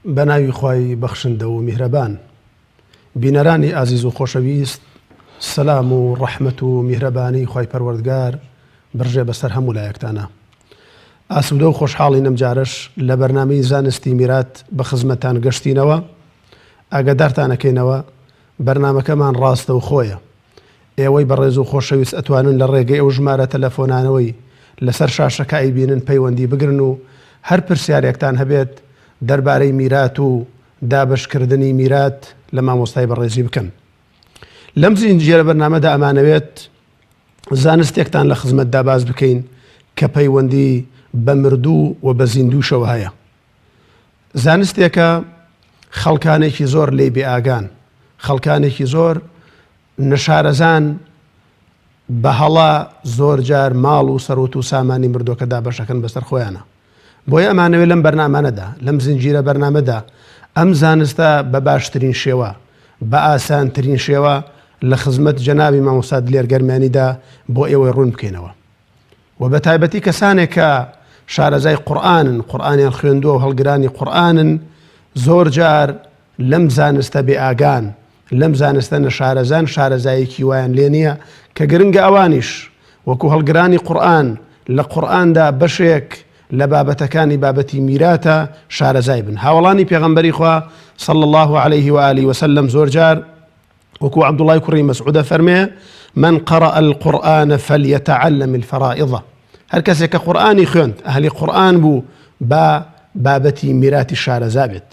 بە ناوی خوای بەخشندە و میهرەبان. بینەرانی ئازیز و خۆشەویست سەلام و ڕەحمەت و میهرەبانی خوای پەروەردگار بڕژێ بەسەر هەموو لایەکتانا. ئاسوودە و خۆشحاڵین ئەمجارەش لە بەرنامەی زانستی میرات بە خزمەتتان گەشتینەوە. ئاگادارتان ئەکەینەوە بەرنامەکەمان ڕاستەوخۆیە. ئێوەی بەڕێز و خۆشەویست ئەتوانن لە ڕێگەی ئەو ژمارە تەلەفۆنانەوەی لەسەر شاشەکە ئەیبینن پەیوەندی بگرن و هەر پرسیارێکتان هەبێت دەربارەی میرات و دابەشکردنی میرات لە مامۆستای بەڕێزی بکەن. لەم زنجیرە بەرنامەدا ئەمانەوێت زانستێکتان لە خزمەتدا باس بکەین کە پەیوەندی بە مردوو و بە زیندووشەوە هەیە. زانستێکە خەڵکانێکی زۆر لێی بێئاگان، خەڵکانێکی زۆر نەشارەزان بە هەڵە زۆر جار ماڵ و سەروەت و سامانی مردووەکە دابەشەکەن بەسەر خۆیانە. بۆیە ئەمانەوێت لەم بەرنامانەدا، لەم زنجیرە بەرنامەدا ئەم زانستە بە باشترین شێوە، بە ئاسانترین شێوە لە خزمەت جەنابی مامۆستا دلێر گەرمیانیدا بۆ ئێوەی ڕوون بکەینەوە. وە بە تایبەتی کەسانێک کە شارەزای قورئانن، قورئانیان خوێندووە و هەڵگرانی قورئانن، زۆر جار لەم زانستە بێ ئاگان، لەم زانستە نەشارەزان، شارەزاییەکی وایان لێ نییە کە گرنگە ئەوانیش وەکو هەڵگرانی قورئان لە قورئاندا بەشێک لە بابەتەکانی بابەتی میراتە شارەزای بن. هاوەڵانی پێغەمبەری خوا صلی اللە علیه و آله وسلم زۆر جار وەکو عەبدوڵای کوڕی مەسعود ئەفەرمێ، من قرأ القرآن فلیتعلم الفرائض، هەر کەسێک کە قورئانی خوێند ئەهلی قورئان بوو با بابەتی میراتی شارەزا بێت.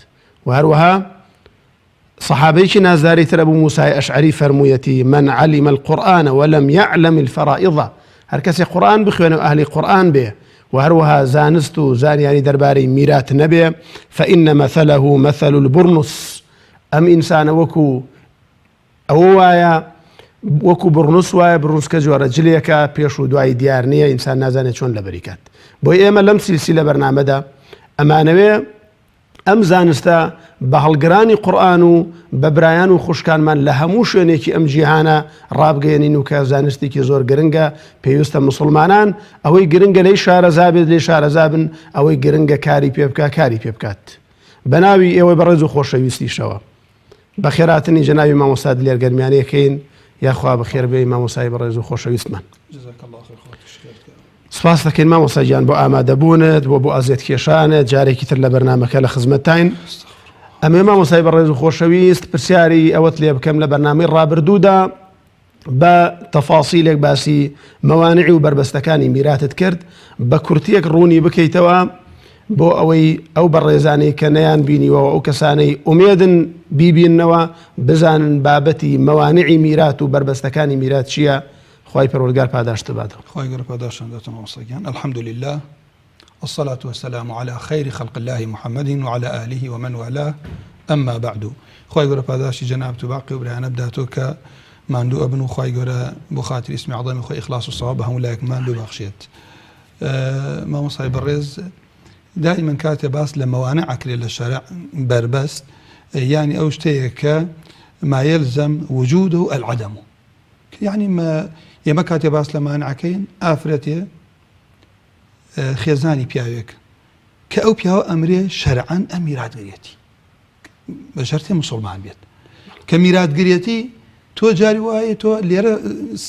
و هەروەها صحابەیەکی نازداری تر ئەبو موسای ئەشعەری فەرموویەتی، من علم القرآن ولم يعلم الفرائض، هەر کەسێک قورئان بخوێنێ و ئەهلی قورئان بێ و هەروەها زانست و زانیاری دەربارەی میرات نەبێ، فإن مثله مثل البرنس، ئەم ئینسانە وەکو ئەوە وایە وەکو بڕنوس وایە بڕنوسکە جۆرە جلێکە پێش و دوای دیار نییە ئینسان نازانێت چۆن لەبەری کات بۆی ئێمە لەم سلسی لە بەرنامەدا ئەمانەوێ ئەم زانستە بە هەڵگرانی قورآن و بە برایان و خوشکانمان لە هەموو شوێنێکی ئەم جیهانە ڕابگەێنین و کە زانستێکی زۆر گرنگە پێویستە مسلمانان ئەوەی گرنگە لی شارەزابێت لێ شارەزابن ئەوەی گرنگە کاری پێ بکە کاری پێ بکات بەناوی ئێوەی بەڕێز و خۆشەویستیشەوە بەخێراتنی جەنابی مامۆستا دلێر گەرمیانی ئەکەین یاخوا بەخێر بێی مامۆستای بەڕێز و خۆشەویستمان. سپاس دەکەین مامۆستا گیان بۆ ئامادەبوونت بۆ بۆ ئازیەت کێشانت جارێکی تر لە بەرنمەکە لە خزمەتتاین ئەمێ مامۆستای بەڕێز و خۆشەویست پرسیاری ئەوەت لێ بکەم لە بەرنامەی ڕابردوودا بە تەفاسیلێک باسی مەوانعی و بەربەستەکانی میراتت کرد، بە کورتیەک ڕوونی بکەیتەوە بۆ ئەوەی ئەو بەڕێزانەی کە نەیان بینیوە و ئەو کەسانەی ئومێدن بیبیننەوە بزانن بابەتی مەوانعی میرات و بەربەستەکانی میرات چییە، خوای پەروەردگار پاداشتت باتەوە. خوای گەورە پاداشتان داتەوە مامۆستا گیان الحمدللە الصلاة والسلام علی خیر خلق اللە محمد وعلی آله ومن والاه اما بعد خوای گەورە پاداشتی جەنابت و باقی و برایانە بداتەوە کە ماندوو ئەبن و خوای گەورە بۆ خاتری اسمی عظەمی خۆی ئیخلاص و سەواب بە هەموو لایەک ماندوو بەخشێت مامۆستای بەڕێز دائما کاتێ باس لە مەوانع ئەکرێ لە شەرع بەربەست یانی ئەو شتەیە کە ما يلزم وجوده العدم یعنی ئێمە کاتێ باس لە مانعەکەین ئافرەتێ خێزانی پیاوێک کە ئەو پیاوە ئەمرێ شەرعەن ئەم میراتگرێتی بە شەرتێ مسلمان بێت کە میراتگرێتی تۆ جاری وایە تۆ لێرە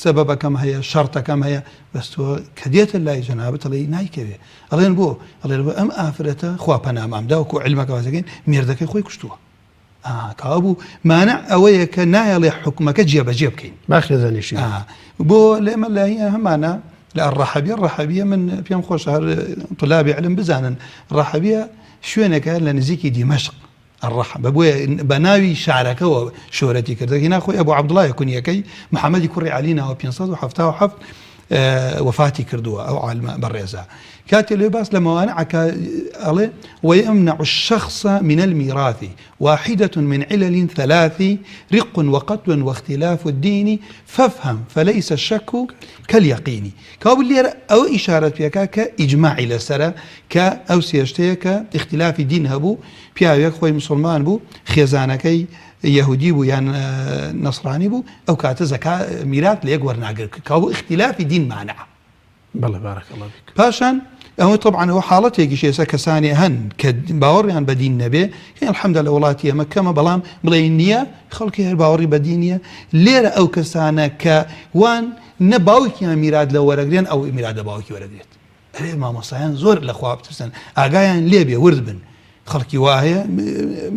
سەبەبەکەم هەیە شەرتەکەم هەیە بەس تۆ کە دێتە لای جەنابەت ئەڵێ نایکەوێ ئەڵێن بۆ ئەڵێن بۆ ئەم ئافرەتە خوا پەنامام داوەکو علمەکە وازەکەین مێردەکەی خۆی کوشتووە کەوابوو مانع ئەوەیە کە نایەڵێ حوکمەکە جێبەجێ بکەین. با خێزانیشی بێت. بۆ لە ئێمە لای هەمانە لە ڕەحەبیە ڕەحەبیە من پێم خۆشە هەر طلابی علم بزانن ڕەحەبیە شوێنێکە لە نزیکی دیمەشق الرحبە بۆیە بە ناوی شارەکەوە شۆرەتی کرد هینا خۆی ئەبوو عەبدوڵای کونیەکەی محەممەدی کوڕی عەلی ناوە 577 وەفاتی کردووە ئەو عالمە بەڕێزە کاتێ لێ باس لە موانع ئەکا ئەڵێ ويمنع الشخص من الميراث واحدة من علل ثلاث رق وقتل واختلاف الدين فافهم فليس الشك كاليقين کەوابوو لێرە ئەوە ئیشارەت پێکا کە ئیجماعی لەسەرە کە ئەو سێشتەیە کە ئیختلافی دین هەبوو پیاوێک خۆی مسلمان بوو خێزانەکەی یەهودی بوو یان نەسرانی بوو ئەو کاتە زەکا میرات لە یەک وەرناگر کەوابوو ئیختلافی دین مانعە بەڵێ بارک اللە فیک. پاشان. ئەوە تەبعەن ئەوە حاڵەتێکیش ئێستا کەسانێ هەن کە باوەڕیان بە دین نەبێ الحمدلله لە وڵاتی ئێمە کەمە بەڵام بڵێ نییە خەڵکی هەر باوەڕی بە دین نییە لێرە ئەو کەسانە کە وان نە باوکیان میرات لە وەرەگرێن ئەو میرات لە باوکی وەرەگرێت ئەرێ مامۆستایان زۆر لە خوا بترسن ئاگایان لێ بێ ورد بن خەڵکی وا هەیە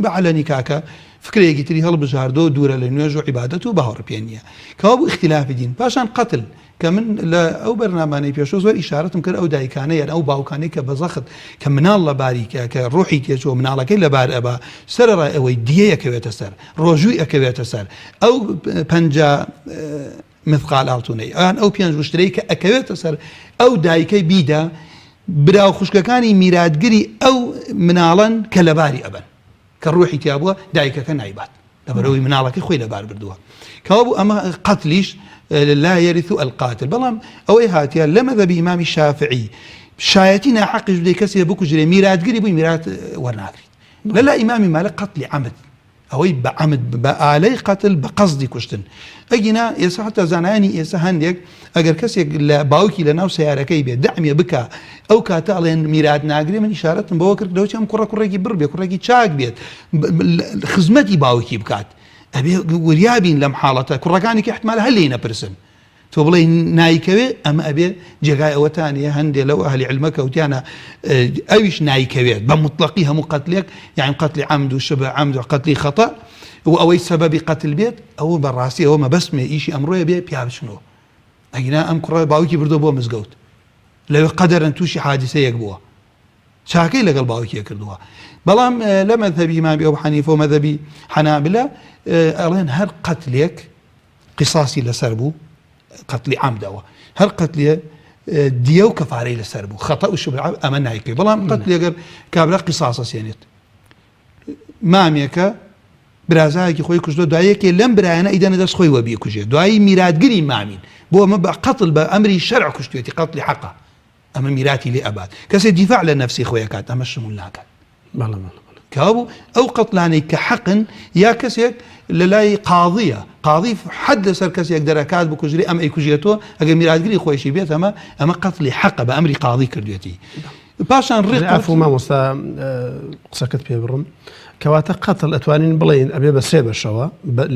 بە عەلەنی کاکە فکرەیەکی تری هەڵبژاردۆ دوورە لە نوێژ و عیبادەت و باوەڕ پێ نییە کەوابوو ئیختلافی دین پاشان قەتل کە من لە ئەو بەرنامانەی پێشوو زۆر ئیشارەتم کرد ئەو دایکانە یان ئەو باوکانەی کە بە زەخت کە مناڵ لە باری کە کە ڕۆحی تێچووە مناڵەکەی لەبار ئەبا سەرەڕای ئەوەی دیە ئەکەوێتە سەر ڕۆژووی ئەکەوێتە سەر ئەو پەنجا مثقال ئاڵتونەی ئەوان ئەو پێنج وشترەی کە ئەکەوێتە سەر ئەو دایکەی بیدا برا و خوشکەکانی میراتگری ئەو مناڵەن کە لەباری ئەبەن کە ڕوحی تیا بووە دایکەکە نایبات لەبەرەوەی مناڵەکەی خۆی لەبار بردووە کەوابوو ئەمە قەتلیش لا يرث القاتل بەڵام ئەوەی هاتیە لە مەذهبی ئیمامی شافعی شایەتی ناحەقیش بدەی کەسێ بکوژرێ میراتگری بووی میرات وەرناگریت لە لای ئیمامی مالک قەتلی عەمد ئەوەی بە عەمد بە ئالەی قەتل بە قەسدی کوشتن ئەگینا ئێستا حتا زانایانی ئێستا هەندێک ئەگەر کەسێک لە باوکی لە ناو سیارەکەی بێ دەعمیە بکە ئەو کاتە ئەڵێن میرات ناگرێ من ئیشارەتم بەوە کرد لەوە ئەم کوڕە کوڕێکی بڕ بێ کوڕێکی چاک بێت خزمەتی باوکی بکات ئەبێ وریابین لەم حاڵەتە کوڕەکانی کە احتمال هەر لێی نەپرسن تۆ بڵێی نایکەوێ ئەمە ئەبێ جێگای ئەوەتانە هەندێ لەو ئەهلی علمە کەوتیانە ئەویش نایکەوێت بە مطلقی هەموو قەتلێک یان قەتلی عەمد و شبه عەمد و قەتلی خەتە و ئەوەی سەبەبی قەتل بێت ئەوە بەڕاستی ئەوە مەبەستمێ ئیشی ئەمڕۆیە بێ پیا بچنەوە ئەگینا ئەم کوڕە باوکی بردۆ بۆ مزگەوت لەوێ قەدەرن تووشی حادیسەیەک بووە چاکەی لەگەڵ باوکی کردووە بەڵام لە مەذهبی ئیمامی ئەبو حەنیفە و مەذهبی حەنابلە ئەڵێن هەر قەتلێک قیساسی لەسەر بوو قەتلی عەمدەوە هەر قەتلێ دیە و کەفارەی لەسەر بوو خەتە و شبه ئەمە نایکەی بەڵام قەتلێ گەر کابرا قیساسە سێنێت مامێکە برازایەکی خۆی کوشتوە دوای یەکێ لەم برایانە ئیدەنە دەست خۆی وەبی کوژێت دوایی میراتگری مامین بۆ ئەمە بە قەتل بە ئەمری شەرع کوشتێتی قەتلی حەقە ئەمە میراتی لێ ئەبات کەسێ دیفاع لە نەفسی خۆی ئەکات ئەمە شمول ناکات بەڵێ بەڵێ بەڵێ. کەوابوو ئەو قەتلانەی کە حەقن یا کەسێک لە لای قاضیە قاضی حەد لەسەر کەسێک دەرەکات بکوژرێ ئەم ئەیکوژێتەوە ئەگەر میراتگری خۆیشی بێت ئەمە ئەمە قەتلی حەقە بە ئەمری قاضی کردوێتی پاشان ڕێ عەفو مامۆستا قسەکەت پێ بڕم کەواتە قەتل ئەتوانین بڵێین ئەبێ بە سێ بەشەوە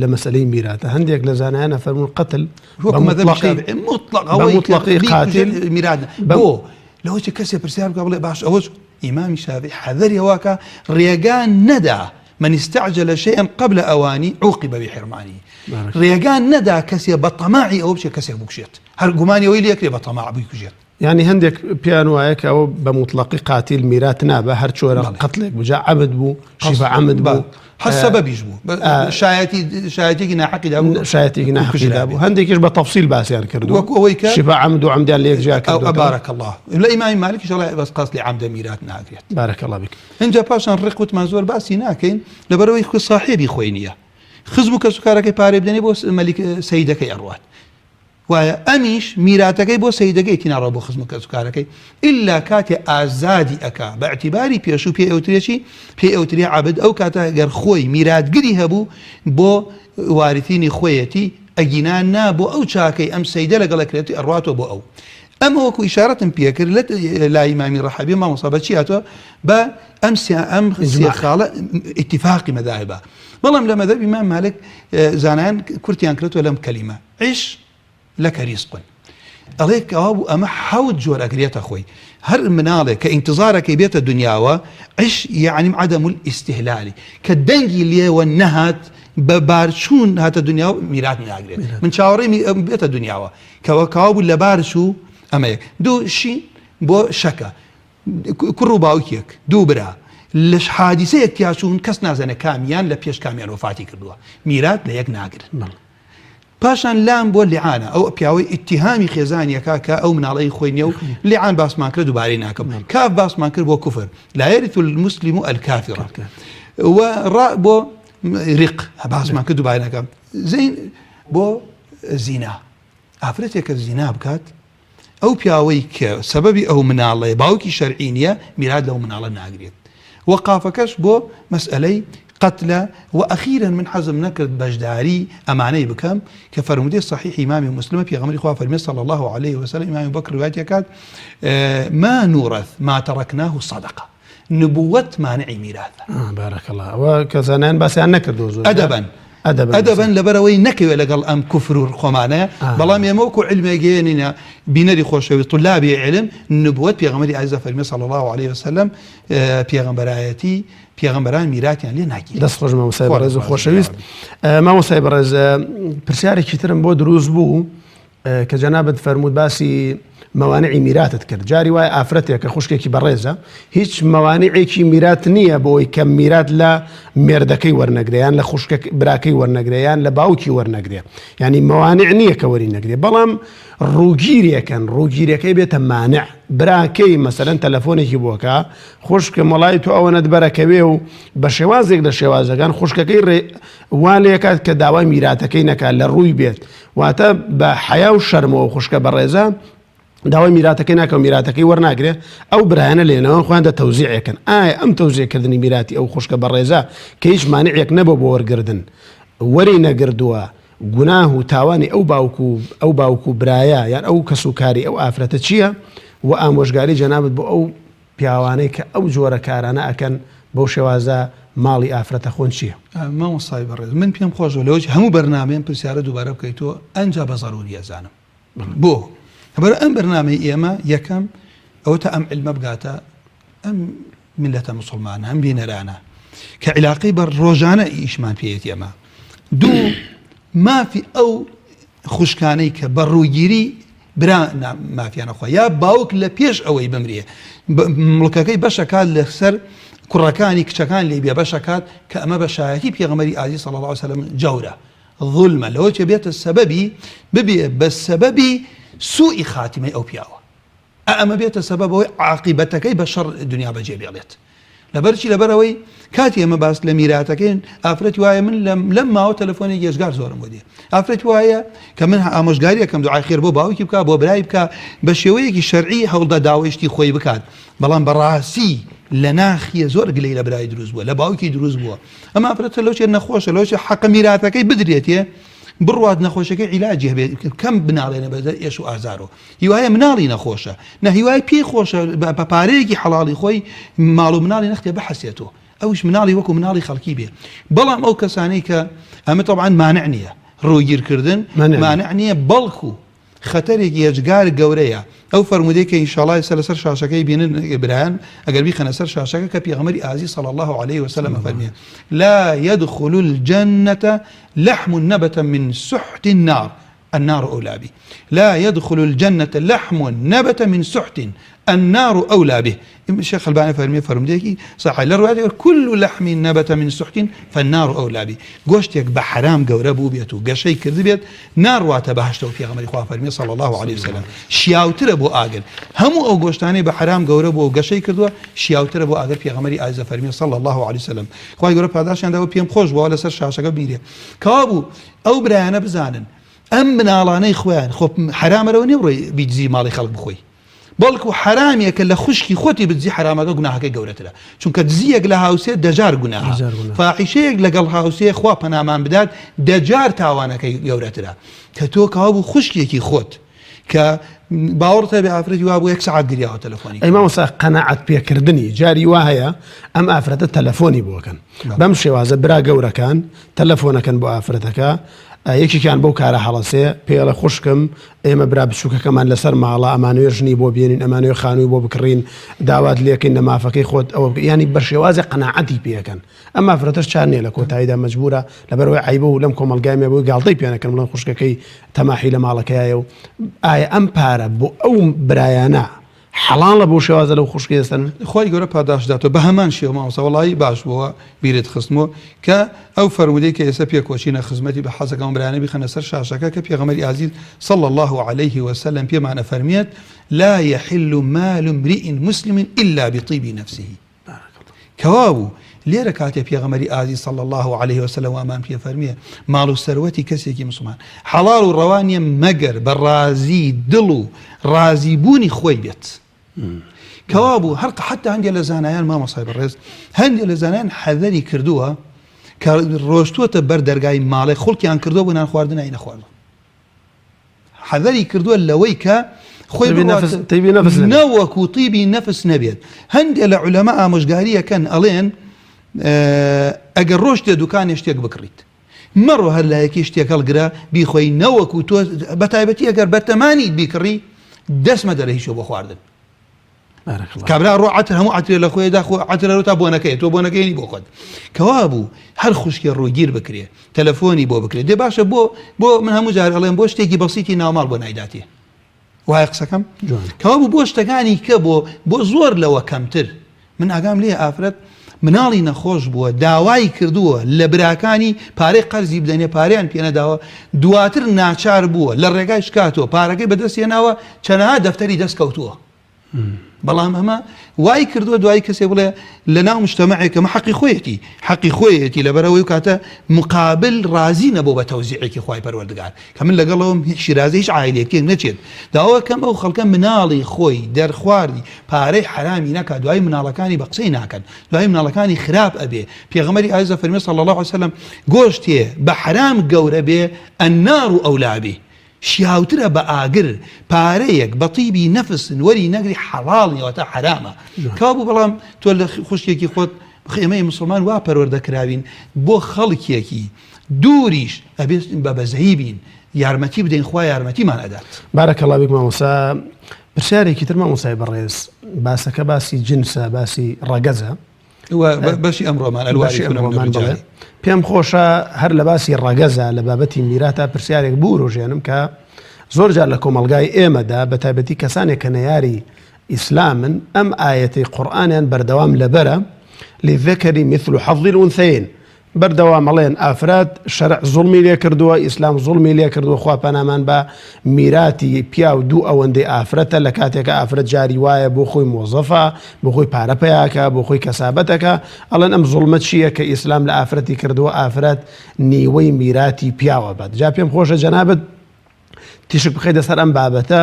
لە مەسەلەی میراتە هەندێک لە زانایانە فەرموون قەتل وەکو مەذهەبی شافعی مطلق ئەوەی مطلقی قاتل میرات بۆ لەوە چی کەسێ پرسیار بکە بڵێ باش ئەوە ئیمامی شافعی حەذەری ئەوە کە ڕێگا نەدا من استعجل شيئا قبل اوانه عوقب بحرمانه ڕێگا نەدا کەسێ بە تەماعی ئەوە بچێت کەسێک بکوژێت هەر گومانی ئەوەی لێکرێ بە تەماع بیکوژێت. یانی هەندێک پێیان وایە کە ئەوە بە موتڵەقی قاتیل میرات نابا هەر چۆرە قەتلێک بوو جا عەمد بوو شیبە عەمد بوو هەر سەبەبیش بوو شایەتی شایەتێکی ناحەقی دابوو شایەتێکی ناحەقی دابوو هەندێکیش بە تەفسیل باسیان کردو وەکو ئەوەی کە شبه عەمد و عەمدیان لە یەک جیا کردووە بارك الله لە ئیمامی مالکیش ئەڵێ بەس قەتلی عەمدە میرات ناگرێت بارك الله بك ئینجا پاشان ڕق وتمان زۆر باسی ناکەین لەبەرئەوەی خۆی ساحێبی خۆی نییە خزم و کەسوکارەکەی پارەی بدەنێ بۆ مەلیک سەیدەکەی ئەڕوات وایە ئەمیش میراتەکەی بۆ سەیدەکەیتی ناڕوا بۆ خزم و کەسوکارەکەی ئیلا کاتێ ئازادی ئەکا بە ئیعتیباری پێشوو پێی ئەوترێ چی؟ پێی ئەوترێ عەبد ئەو کاتە گەر خۆی میراتگری هەبوو بۆ وارثینی خۆیەتی ئەگینا نا بۆ ئەو چاکەی ئەم سەیدە لەگەڵ ئەکرێتی ئەڕواتەوە بۆ ئەو ئەمە وەکو ئیشارەتم پێکرد لە لای ئیمامی ڕەحەبی مامۆستا بە چی هاتووە بە ئەم سێ ئەم سێ خاڵە ئیتیفاقی مەذاهبە بەڵام لە مەذهەبی ئیمام مالک زانایان کورتیان کردووە لەم کەلیمە عش لک رزق ئەڵێ کەوابوو ئەمە حەوت جۆر ئەگرێتە خۆی هەر مناڵێک کە ئینتظارەکەی بێتە دنیاوە عش یعنی عدم الاستهلالی کە دەنگی لێوە نەهات بە بارچوون هاتە دنیا و میرات ناگرێت من چاوەڕێ بێتە دنیاوە کەەوە کەوابوو لە بارچوو ئەمە یەک دوو شی بۆ شەکە کوڕ و باوکێک دوو برا لە حادیسەیەک تیاچوون کەس نازانێت کامیان لە پێش کامیان وەفاتی کردووە میرات لە یەک ناگرن. پاشان لام بۆ لیعانە ئەو پیاوەی ئیتیهامی خێزانی ئەکا کە ئەو مناڵە ی خۆی نیە و لیعان باسمان کرد دووبارەی ناکەم کاف باسمان کرد بۆ کوفر لا يرث المسلم الكافر و ڕا بۆ ریق باسمان کرد دووبارەی ناکەم زین بۆ زینا ئافرەتێک کە زینا بکات ئەو پیاوەی کە سەبەبی ئەو مناڵەیە باوکی شەرعی نییە میرات لەو مناڵە ناگرێت وە قافەکەش بۆ مەسئلەی. قەتلە وە ئەخیرەن من حەزم نەکرد بەشداری ئەمانەی بکەم کە فەرموودەی صحیح ئیمامی مسلمە پێغەمبەری خوا فەرمی صلی الله علیه وسلم ئیمامی بەکر ڕوایەتی ئەکات ما نورث ما ترکناه صدقە نبوت مانعی میراثە. بارک اللە ئەوە کە زانایان باسیان نەکردووە زۆر ئەدەبەن ئەدەبەن لەبەرەوەی نەکەوێ لەگەڵ ئەم کوفر و خۆمانەیە بەڵام ئێمە وەکو علمێگەیەنینە بینەری خۆشەویست طلابی علم نبوت پێغەمبەری ئازیز فەرمی صلی الله علیه وسلم پێغەمبەرایەتی پێغەمبەران میراتیان لێ ناگیرێت. دەست خۆش مامۆستای بەڕێز و خۆشەویست. مامۆستای بەڕێز پرسیارێکی ترم بۆ دروست بوو کە جەنابت فەرمووت باسی مەوانعی میراتت کرد جاری وایە ئافرەتێک کە خوشکێکی بەڕێزە هیچ مەوانعێکی میرات نییە بۆی کە میرات لە مێردەکەی وەرنەگرێ یان لە خوشکە براکەی وەرنەگرێ یان لە باوکی وەرنەگرێ ینی مەوانع نییە کە وەری نەگرێ بەڵام ڕووگیرێکن ڕووگیرەکەی بێتە مانع براکەی مەسەلەن تەلەفۆنێکی بۆکە خوشکم وەڵای تۆ ئەوەنەت بەرەکەوێ و بە شێوازێک لە شێوازەکان خوشکەکەی ڕێ وا لێکات کە داوای میراتەکەی نەکات لە ڕووی بێت واتە بە حەیا و شەرمەوە خوشکە بەڕێزە داوای میراتەکەی ناکە و میراتەکەی وەرناگرێ ئەو برایانە لێنەوە خۆیان دە تەوزیعێکن ئایا ئەم تەوزیعکردنی میراتی ئەو خوشکە بەڕێزە کە هیچ مانعێک نەبوو بۆ وەرگردن وەری نەگردووە گوناه و تاوانی ئەو باوک و ئەو باوک و برایە یان ئەو کەس و کاری ئەو ئافرەتە چییە؟ وە ئامۆژگاری جەنابت بۆ ئەو پیاوانەی کە ئەو جۆرە کارانە ئەکەن بەو شێوازە ماڵی ئافرەت ئەخۆن چییە؟ مامۆستای بەڕێز من پێم خۆشە لەوەی هەموو بەرنامەیەم پرسیارە دووبارە بکەیتەوە ئەنجا بە زەروری ئەزانم بۆ لەبەر ئەم بەرنامەی ئێمە یەکەم ئەوە تا ئەم علمە بگاتە ئەم میللەتە موسڵمانە ئەم بینەرانە کە عیلاقەی بە ڕۆژانە ئیشمان پێیەتی ئەمە دوو مافی ئەو خوشکانەی کە بە ڕووگیری برا مافیانە خوا یا باوک لە پێش ئەوەی بمرێ مڵکەکەی بەشەکات لەسەر کوڕەکانی کچەکان لێ بێ بەشەکات کە ئەمە بە شایەتی پێغەمبەری ئازیز صلی الله علیه وسلم جەورە ظلمە لەوە چێ بێتە سەبەبی ببێ بە سەبەبی سوئی خاتمەی ئەو پیاوە ئا ئەمە بێتە سەبەب ئەوەی عاقیبەتەکەی بە شەڕ دنیا بەجێ بێڵێت. لەبەرچی لەبەرئەوەی کاتی ئێمە باس لە میراتەکەین ئافرەتی وایە من لەم لەم ماوە تەلەفۆنێکی ئێجگار زۆرم بۆ دێ ئافرەتی وایە کە من ئامۆژگاریەکەم دوعای خێر بۆ باوکی بکا بۆ برای بکا بە شێوەیەکی شەرعی هەوڵدا داوای شتی خۆی بکات بەڵام بەڕاستی لە ناخیە زۆر گلەی لە برای دروست بووە لە باوکی دروست بووە ئەم ئافرەتە لەو چێ نەخۆشە لەو چێ حەقە میراتەکەی بدرێتێ بڕوات نەخۆشەکەی عیلاجی هەبێت کەم بناڵێنە بەدەر ئێش و ئازارەوە هیوایە مناڵی نەخۆشە نە هیوای پێی خۆشە بە پارەیەکی حەڵاڵی خۆی ماڵ و مناڵی نەختێ بحەسێتەوە ئەوش مناڵی وەکو مناڵی خەڵکی بێ بەڵام ئەو کەسانەی کە ئەمە طبعا مانع نییە ڕووگیرکردن مانع نییە بەڵکو خەتەرێکی هێجگار گەورەیە ئەو فەرمودەی کە ئینشاڵای ئێستا لەسەر شاشەکەی بینن برایان ئەگەر بیخەنە سەر شاشەکە کە پێغەمبەری ئازیز صلی الله علیه وسلم فەرمیە لا يدخل الجنة لحم نبت من سحت النار النار أولى به لا يدخل الجنة لحم نبت من سحت النار أولى به شێخ ئەلبانی فەرمی فەرمودەیەکی صحیح لە ڕوایەتێک كل لحم نبت من سحت فالنار أولى به گۆشتێک بە حەرام گەورە بوو بێت و گەشەی کردبێت ناڕواتە بەهەشتەوە پێغەمبەری خوا فەرمی صلی الله علیه وسلم شیاوترە بۆ ئاگر هەموو ئەو گۆشتانەی بە حەرام گەورە بووە و گەشەی کردووە شیاوترە بۆ ئاگر پێغەمبەری ئازیز فەرمی صلی الله علیه وسلم خوای گەورە پاداشتیان داوە پێم خۆش بووە لەسەر شاشەکە بینرێ کەوابوو ئەو برایانە بزانن ئەم مناڵانەی خۆیان خۆ حەرامە لەوە نیە بڕۆی بیدزی ماڵی خەڵک بخۆی بەڵکو حەرامێکە لە خوشکی خۆتی بدزی حەرامەکە گوناهەکەی گەورەترە چونکە دزیەک لە هاوسێ دەجار گوناهە فاحیشەیەک لەگەڵ هاوسێ خوا پەنامان بدات دەجار تاوانەکەی گەورەترە کە تۆ کەوابوو خوشکێکی خۆت کە باوەڕت هەبێ ئافرەتی وا بوو یەک سەعات گریاوە تەلەفۆنی ئەی مامۆستا قەناعەت پێکردنی جاری وا هەیە ئەم ئافرەتە تەلەفۆنی بۆکەن بەم شێوازە برا گەورەکان تەلەفۆنەکەن بۆ ئافرەتەکە یەکێکیان بەو کارە هەڵەسێ پێڵە خوشکم ئێمە برا بچووکەکەمان لەسەر ماڵە ئەمانوێ ژنی بۆ بێنین ئەمانوێ خانووی بۆ بکڕین داوات لێکەین لە مافەکەی خۆت ئەوە ینی بە شێوازی قەناعەتی پێەکەن ئەم ئافرەتەش چار نیە لە کۆتاییدا مەجبورە لەبەرئەوەی عەیبە و لەم کۆمەڵگای مێ بۆی گاڵتەی پێ نەکەن بڵێن خوشکەکەی تەماحی لە ماڵەکەیایە و ئایا ئەم پارە بۆ ئەو برایانە حەڵاڵە بەو شێوازە لەو خوشکەیە سەنن؟ خوای گەورە پاداشت داتەوە بە هەمان شێوە مامۆستا وەڵایی باش بووە بیرت خستمەوە کە ئەو فەرموودەی کە ئێستا پێکۆچینە خزمەتی بە حەزەکەم ئەم برایانە بیخەنە سەر شاشەکە کە پێغەمبەری ئازیز صلی اللە علیه وسلم پێمان ئەفەرموێت لا یحل مال امرئ مسلم الا بطیب نفسه کەوابوو لێرە کاتێ پێغەمبەری ئازیز صلی اللە علیه وسلم وامان پێ فەرمیێ ماڵ و سەروەتی کەسێکی مسوڵمان حەڵاڵ و ڕەوا نییە مەگەر بە ڕازی دڵ و ڕازی بوونی خۆی بێت کەوابوو هەر حتا هەندێک لە زانایان مامۆسای بەڕێز هەندێک لە زانایان حەزەری کردووە. کە ڕۆشتووەتە بەر دەرگای ماڵێ خڵکیان کردووە بۆ نان خواردن ئەی نەخواردووە. حەزەری کردووە لەوەی کە خۆی طیبی نەفس نەوەکو طیبی نەفس نەبێت. هەندێ لە عولەما ئامۆژگاری ئەکەن ئەڵێن ئەگەر ڕۆشتە دوکانێ شتێک بکڕیت مەڕۆ هەر لایەکی شتێک هەڵگرە بیخۆی نەوەکو تۆ بەتایبەتی ئەگەر بەتەمانیت بیکڕی دەست مەدەرە هیچ بۆ خواردن. کابرا ڕۆ عەتر هەموو عەترێ لە خۆیدا خۆ عەترە تا بۆنەکەی تۆ بۆنەکەی بۆ خۆت کەوا بوو هەر خوشکێ ڕووگیر بکرێ تەلەفۆنی بۆ بکرێ دێ باشە بۆ بۆ من هەموو جار ئەڵێم بۆ شتێکی بەسیتی ناوماڵ بۆ نایداتێ وایە قسەکەم کەوا بوو بۆ شتەکانی کە بۆ بۆ زۆر لەوە کەمتر من ئاگام لێ ئافرەت مناڵی نەخۆش بووە داوای کردووە لە براکانی پارەی قەرزی بدەنێ پارەیان پێنەداوە دواتر ناچار بووە لە ڕێگای شکاتەوە پارەکەی بەدەست هێناوە چەنەها دەفتەری دەست کەوتووە بەڵام ئەمە وای کردووە دوای کەسێ بڵێ لە ناو مجتەمەعێک ئەمە حەقی خۆیەتی حەقی خۆیەتی لەبەرەوەی کاتە مقابل ڕازی نەبوو بە تەوزیعێکی خوای پەروەردگار کە من لەگەڵەوەم هیچ شیرازە هیچ عایلەیەک تێک نەچێت داواکەم ئەو خەڵکە مناڵی خۆی دەرخواردی پارەی حەرامی نەکا دوای مناڵەکانی بە قسەی ناکەن دوای مناڵەکانی خراپ ئەبێ پێغەمبەری ئازیز فەرمی صلی الله علیه وسلم گۆشتێ بە حەرام گەورە بێ النار اولى به شیاوترە بە ئاگر پارەیەک بە طیبی نەفس وەری نەگری حەڵاڵ نیە واتە حەرامە کەوابوو بەڵام تۆ لە خوشکێکی خۆت ئێمەی مسلمان وا پەروەردە کراوین بۆ خەڵکێکی دووریش ئەبێ بە بەزەیی بین یارمەتی بدەین خوا یارمەتیمان ئەدات. بارک اللە بیک مامۆستا پرسیارێکی تر مامۆستای بەڕێز باسەکە باسی جنسە باسی ڕەگەزە بەشی ئەمڕۆمان بەشی ئەمڕۆمان بڵێ پێم خۆشە هەر لە باسی ڕەگەزە لە بابەتی میراتە پرسیارێک بوروژێنم کە زۆر جار لە کۆمەڵگای ئێمەدا بە تایبەتی کەسانێک کە نەیاری ئیسلامن ئەم ئایەتی قورئانیان بەردەوام لەبەرە للذکر مثل حظ الانثیین بەردەوام ئەڵێن ئافرەت شەرع زوڵمی لێ کردووە، ئیسلام زوڵمی لێ کردووە، خوا پەنامان با میراتی پیاو دوو ئەوەندەی ئافرەتە، لە کاتێکا ئافرەت جاری وایە بۆ خۆی مۆزەفە، بۆ خۆی پارە پەیاکا، بۆ خۆی کەسابەتەکا، ئەڵێن ئەم زوڵمە چییە کە ئیسلام لە ئافرەتی کردووە، ئافرەت نیوەی میراتی پیاو ئەبات. جا پێم خۆشە جەنابت تیشک بخەیتە سەر ئەم بابەتە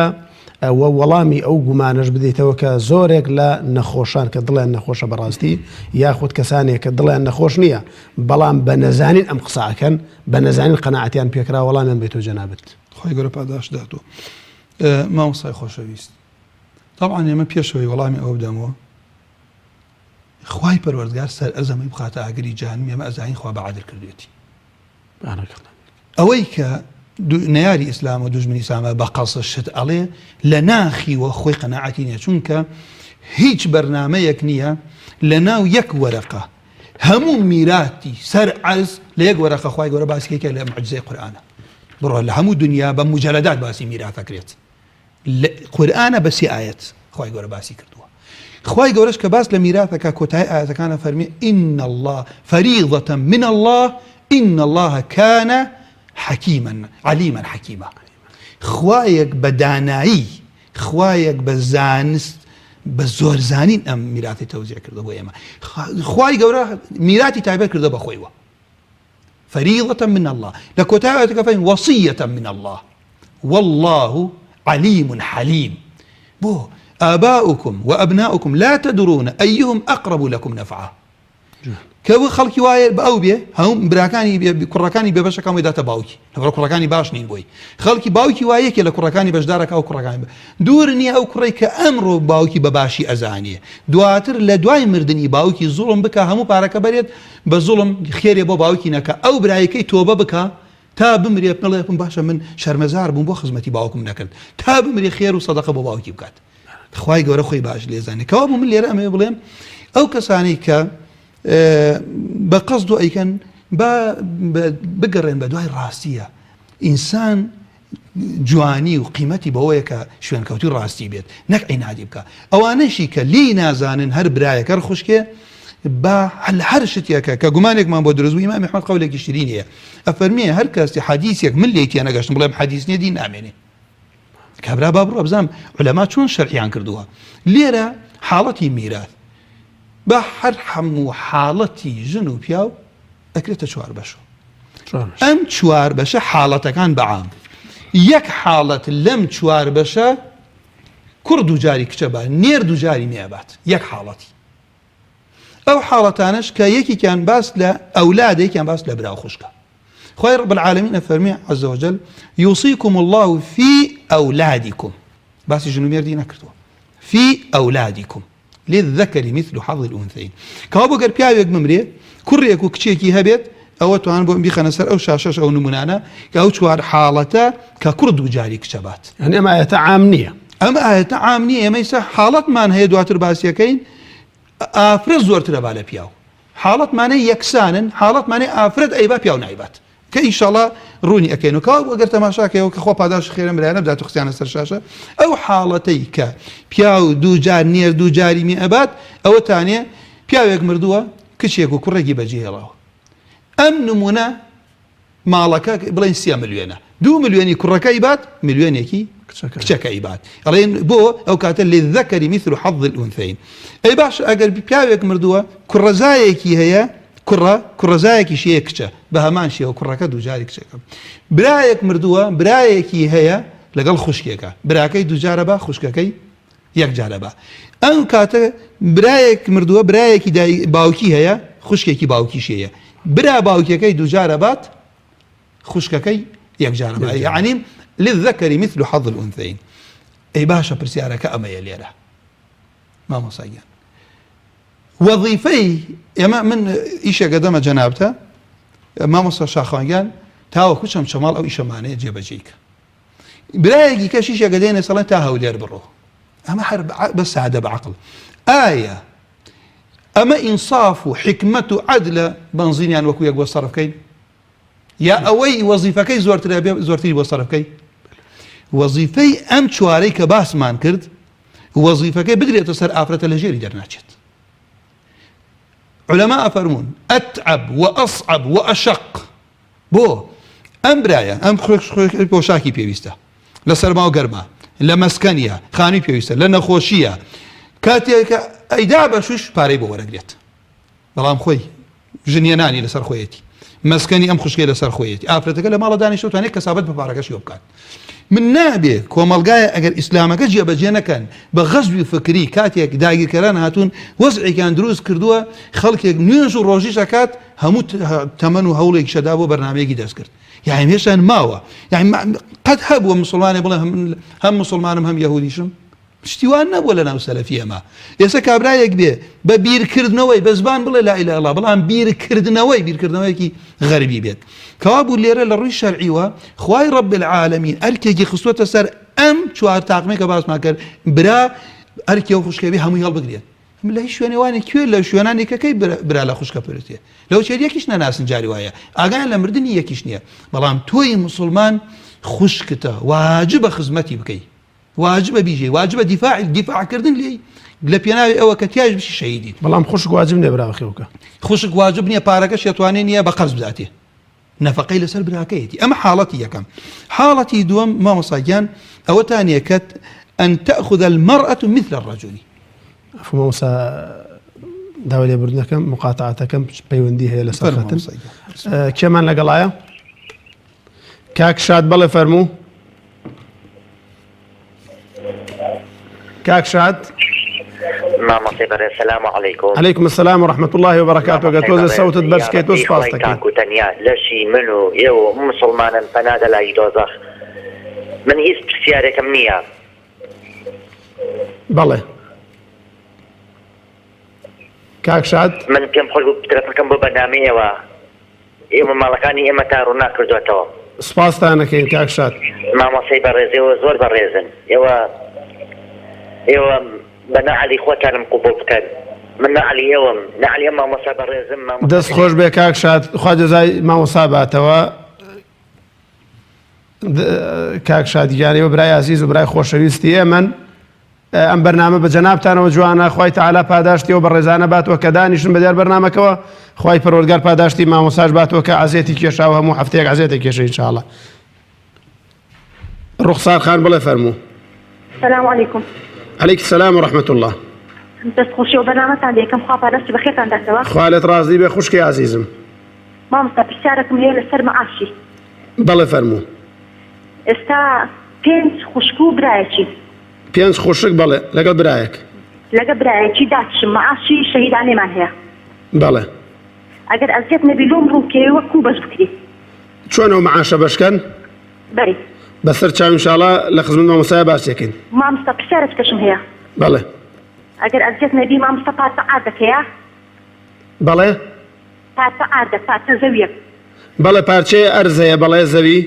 و وەڵامی ئەو گومانەش بدەیتەوە کە زۆرێک لە نەخۆشان کە دڵیان نەخۆشە بەڕاستی یاخود کەسانێک کە دڵیان نەخۆش نییە بەڵام بە نەزانین ئەم قسە ئەکەن بە نەزانین قەناعەتیان پێکرا وەڵامیان بێتەوە جەنابت. خوای گەورە پاداشت داتەوە مامۆستای خۆشەویست تەبعەن ئێمە پێشەوەی وەڵامی ئەوە بدەمەوە خوای پەروەردگار سەر ئەزەمەی بخاتە ئاگری جەهەنم ئێمە ئەزانین خوا بە عادل کردوێتی ئەوەی کە نەیاری ئیسلام و دوژمنی ئیسلامە بە قەسد شت ئەڵێ لە ناخیوە خۆی قەناعەتی نیە چونکە هیچ بەرنامەیەک نییە لە ناو یەک وەرەقە هەموو میراتی سەر عەرز لە یەک وەرەقە خوای گەورە باسی یەکێک لە معجزەی قورئانە بڕۆ لە هەموو دنیا بە مجەلەدات باسی میراتەکرێت لە قورئانە بە سێ ئایەت خوای گەورە باسی کردووە خوای گەورەش کە باس لە میرات ئەکا کۆتایی ئایەتەکان ئەفەرمێ ان اللە فریضە من اللە ان اللە کان حکیما علیما حکیما خوایەک بە دانایی خوایەک بە زانست بە زۆر زانین ئەم میراتی تەوزیع کردە بۆ ئێمە خوای گەورە میراتی تایبەت کردە بە خۆیوە فریضە من اللە لە کۆتای ئایەتەکە فەرمی وصیە من اللە واللە علیم حلیم بۆ آباؤکم وأبناؤکم لا تدرون أیهم أقرب لکم نفعا کە خەڵکی وایە بە ئەو بێ هەم براکانی کوڕەکانی بێ بەشەکان وی داتە باوکی لەبەر کوڕەکانی باش نین بۆی خەڵکی باوکی وایە یەکێ لە کوڕەکانی بەشدارەکە ئەو کوڕەکانی بە دوور نییە ئەو کوڕی کە ئەمڕۆ باوکی بە باشی ئەزانێ دواتر لە دوای مردنی باوکی زوڵم بکە هەموو پارەکە بەرێت بە زوڵم خێرێ بۆ باوکی نەکا ئەو برایەکەی تۆبە بکا تا بمرێ بڵێ باشە من شەرمەزار بووم بۆ خزمەتی باوکم نەکرد تا بمرێ خێر و سەدەقە بۆ باوکی بکات خوای گەورە خۆی باش لێزانێ کەوا بوو من لێرە ئەمەوێ بڵێم ئەو کەسانەی کە بە قەسد و ئەیکەن با بگەڕێن بە دوای ڕاستیە ئینسان جوانی و قیمەتی بەوەیە کە شوێنکەوتوی ڕاستی بێت نەک عینادی بکا ئەوانەشی کە لێی نازانن هەر برایەک هەر خوشکێ با لە هەر شتێکە کە گومانێکمان بۆ دروست بوو ئیمام ئەحمەد قەولێکی شیرین هەیە ئەفەرمێ هەر کەسی حەدیسێک من لێی تێنەگەشتم بڵێم حەدیس نییە دین نامێنێ کابرا با بڕۆ بزانم عولەما چۆن شەرحیان کردووە لێرە حاڵەتی میراث بە هەر هەموو حاڵەتی ژن و پیاو ئەکرێتە چوار بەشەوە ئەم چوار بەشە حاڵەتەکان بەعام یەک حاڵەت لەم چوار بەشە کوڕ دووجاری کچە بات نێر دووجاری مێبات یەک حاڵەتی. ئەو حاڵەتانەش کە یەکێکیان باس لە ئەولادە یەکیان باس لە برا و خوشکە. خوای رب العالمین ئەفەرمێ عز وجل یوصیکم اللە فی ئەولادکم باسی ژن و مێردی نەکردووە فی ئەولادکم للذکر مثل حظ الانثیین کەوا بۆ گەر پیاوێک بمرێ کوڕێک و کچێکی هەبێت ئەوە توان بۆ بیخەنە سەر ئەو شاشەش ئەو نمونانە کە ئەو چوار حاڵەتە کە کوڕ دوو جاری کچە بات یعنی ئەم ئاەتە عام نییە ئەم ئاەتە عام نییە ئێمە ئیستا حاڵەتمان هەیە دواتر باسیەکەین ئافرەت زۆرترە با لە پیاو حاڵەتمانەی یەکسانن حاڵەتمانەی ئافرەت ئەیبا پیاو نایبات کە ئیشەڵا ڕوونی ئەکەین و کاو ئەگەر تەماشاکەیەوە کە خۆ پاداش خێرە برایانە بدات و خستیانە سەر شاشە ئەو حاڵەتەی کە پیاو دوو جار نێر دوو جاری می ئەبات ئەوە تانێ پیاوێک مردووە کچێک و کوڕێکی بەجێهێڵاوە ئەم نمونە ماڵەکە بڵێن سێ ملیۆنە دوو ملیۆنی کوڕەکە ئیبات ملیۆنێکی کچەکە ئیبات ئەڵێن بۆ ئەو کاتە للذکر مثل حظ الانثیین ئەی باش ئەگەر پیاوێک مردووە کوڕەزایەکی هەیە کوڕە کوڕەزایەکیش هەیە کچە بە هەمان شێوە کوڕەکە دووجاری کچەکە برایەک مردووە برایەکی هەیە لەگەڵ خوشکێکە براکەی دووجارە بە خوشکەکەی یەک جارە بە ئەم کاتە برایەک مردووە برایەکی باوکی هەیە خوشکێکی باوکیش هەیە برا باوکەکەی دووجارە بات خوشکەکەی یەکجارە بات یعنی للذکر مثل حظ الانثیین ئەی باشە پرسیارەکە ئەمەیە لێرە مامۆستا گیان وەظیفەی ئێمە من ئیشێکە دەمە جەنابتە مامۆستا شاخوانگیان تاوەکو چەمچەماڵ ئەو ئیشەمانەیە جێبەجێیکە برایەکی کەشیشێکە دێنێ سەڵێن تا هەولێر بڕۆ ئەمە هەر بە سادە بە عقل ئایا ئەمە ئینساف و حکمت و عەدلە بەنزینیان وەکو یەک بۆ سەرف بکەین یا ئەوەی وەزیفەکەی زۆرترە بێ زۆرتری بۆ سەرف بکەی وەزیفەی ئەم چوارەی کە باسمان کرد وەزیفەکەی بدرێتە سەر ئافرەتە لە ژێری دەرناچێت علەما ئەفەرموون ئەتعب وئەصعب وئەشق بۆ ئەم برایە ئەم پۆشاکی پێویستە لە سەرما و گەرما لە مەسکەنیە خانووی پێویستە لە نەخۆشیە کاتێک ئەیدا بە شوش پارەی بۆ وەرەگرێت بەڵام خۆی ژنیەنانی لەسەر خۆیەتی مەسکەنی ئەم خوشکەی لەسەر خۆیەتی ئافرەتەکە لە ماڵە دانیشتوە توانێت کەسابەت بە پارەکەشیەوە بکات من نابێ کۆمەڵگایە ئەگەر ئیسلامەکە جێبەجێ نەکەن بە غەزوی فکری کاتێک داگیرکەران هاتوون وەزعێکیان دروست کردووە خەڵکێک نوێژ و ڕۆژیش ئەکات هەموو تەمەن و هەوڵێکی شەدا بۆ بەرنمەیەکی دەستکرد یعنی هێشتا ماوە یعنی قەت هەبووە مسلمانێ بڵێ هەم مسلمانم هەم یەهودیشم شتی وا نەبووە لە ناو سەلەفی ئەمە ئێستا کابرایەک بێ بە بیرکردنەوەی بە زبان بڵێ لا اله الا بەڵام بیرکردنەوەی بیرکردنەوەیەکی غەربی بێت کەوابوو لێرە لە ڕووی شەرعیوە خوای رب العالمین ئەرکێکی خستووەتە سەر ئەم چوار تاقمێک کە باسمان کرد برا ئەرکی ئەو خوشکەبی هەمووی هەڵبگرێت من لە هیچ شوێنێوانی کوێ لە شوێنانی کەکەی برا لە خوشکە پرسیە لەو چێر یەکیش نەناسن جاری وایە ئاگایان لە مردنی یەکیش نییە بەڵام تۆی مسلمان خوشکتە واجبە خزمەتی بکەی واجبە بیژەی واجبە دیفاع دیفاع کردن لێی لە پێناوی ئەوە کە تیاش بچی شەهیدیت. بەڵام خوشک واجب نیە برا بەخێو بکا. خوشک واجب نیە پارەکەش ئەتوانێ نیە بە قەرز بداتێ نەفەقەی لەسەر براکەیەتی ئەمە حاڵەتی یەکەم حاڵەتی دووەم مامۆستا گیان ئەوەتان نیە کە أن تأخذ المرأة مثل الرجل. عفو مامۆستا داوای لێبوردن دەکەم مقاتعەتەکەم پەیوەندی هەیە لەسەر خەتم کێمان لەگەڵایە؟ کاک شاد بەڵێ فەرموو کاک شاد مامۆستای بەڕێز سلام علیکم علیکم السلام و رحمة الله و برکاته گەر تۆزێ سەوتت بەرز کەیت و سپاس دەکەین تاک و تەنیا لەشی من و ئێوە و موسڵمانان پەنا دەلای دۆزەخ من هیچ پرسیارێکم نییە. بەڵێ کاک شاد. من پێم خۆش بوو تەلەفۆن بۆ بەرنامەی ئێوە. ئێوە ماڵەکانی ئێمەتان ڕووناک کردۆتەوە. سوپاستان ئەکەین کاک شاد. مامۆستای بەڕێز ئێوە زۆر بەڕێزن ئێوە ئێوە بە نەعلی خۆتانم قبوڵ بکەن من نەعلی ئێوەم نەعلی ئەم مامۆستا بەڕێزم مامۆستا دەست خۆش بێ کاک شاد خوا جەزای مامۆستا باتەوە کاک شاد گیان ئێوە برای ئازیز و برای خۆشەویستی ئێمەن ئەم بەرنامە بە جەنابتانەوە جوانە خوای تەعالا پاداشتی ئەو بەڕێزانە باتەوە کە دانیشن بە دیار بەرنامەکەوە خوای پەروەردگار پاداشتی مامۆساش باتەوە کە عەزێتی کێشاوە هەموو هەفتەیەک عەزێتە کێشە ان شاء الله ڕوخسار خان بڵێ فەرموو سلام علیکم علیک السلام و رحمة الله دەست خۆشی و بەرنامەتان لێکەم خوا پاداشتی بەخێرتان داتەوە خوا لێت ڕازی بێ خوشکی ئازیزم مامۆستا پرسیارێکم هەیە لەسەر معاشی بەڵێ فەرموو ئێستا پێنج خوشک و برایەکی پێنج خوشک بەڵێ لەگەڵ برایەک. لەگە برایەکی دادشم معاشی شەهیدانێمان هەیە. بەڵێ. ئەگەر ئەزیەت نەبی لۆم ڕوون بکەیەوە کوو بەش بکری. چۆن ئەو معاشە بەش کەن؟ بەری. بەسەر چاو ان شاءاللە لە خزمەت مامۆستایا باسی ئەکەین. مامۆستا پرسیارێکتشم هەیە. بەڵێ. ئەگەر ئەزیەت نەبی مامۆستا پارچە عاردەکەیە؟ بەڵێ. پارچە عاردە پارچە زەویەک. بەڵێ پارچەیە ئەرز هەیە بەڵێ زەوی.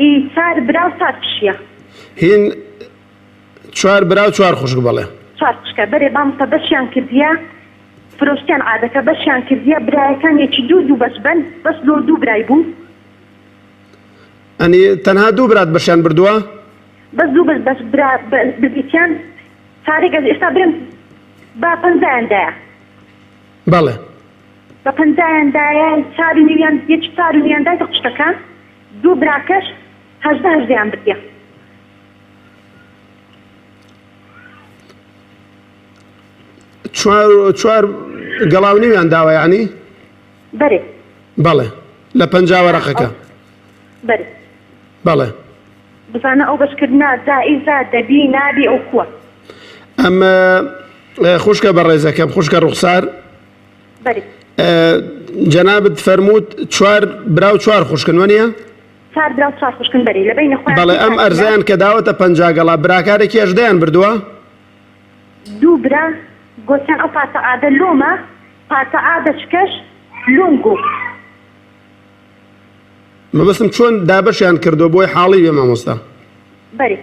ئی چار برا و چار پشیە. هین چوار برا و چوار خوشک بەڵێ. چوار خوشکە بەرێ مامۆستا بەشیان کردیە فرۆشتیان عادەکە بەشیان کردیە برایەکان یەکی دوو دوو بەش بەن بەس لۆ دوو برای بوو. ئەنی تەنها دوو برات بەشیان بردووە؟ بەس دوو بەش بەش برا بردیتیان چارێک ئەز ئێستا برم بە پەنجایان دایە. بەڵێ. بە پەنجایان دایە چار و نیویان یەکی چار و نیویان دایتە خوشکەکان دوو براکەش 18 هەژدەیان بردیە. چوار چوار گەڵا و نیویان داوە یعنی؟ بەرێ. بەڵێ لە 50 وەرەقەکە. بەرێ. بەڵێ. بزانە ئەو بەشکردنە جائیزە دەبی نابی ئەو کووە؟ ئەم خوشکە بەڕێزەکەم خوشکە ڕوخسار بەرێ. جەنابت فەرمووت چوار برا و چوار خوشکن وەنیە؟ چوار برا و چوار خوشکن بەرێ لە بەینە خۆیان بەڵێ ئەم ئەرزەیان کە داوەتە 50 گەڵا براکارێکی هەژدەیان بردووە؟ دوو برا گۆتیان ئەو پارچە عادە لۆمە پارچە عادە چکەش لۆم گۆ. مەبەستم چۆن دابەشیان کردووە بۆی حاڵی بێ مامۆستا؟ بەرێ.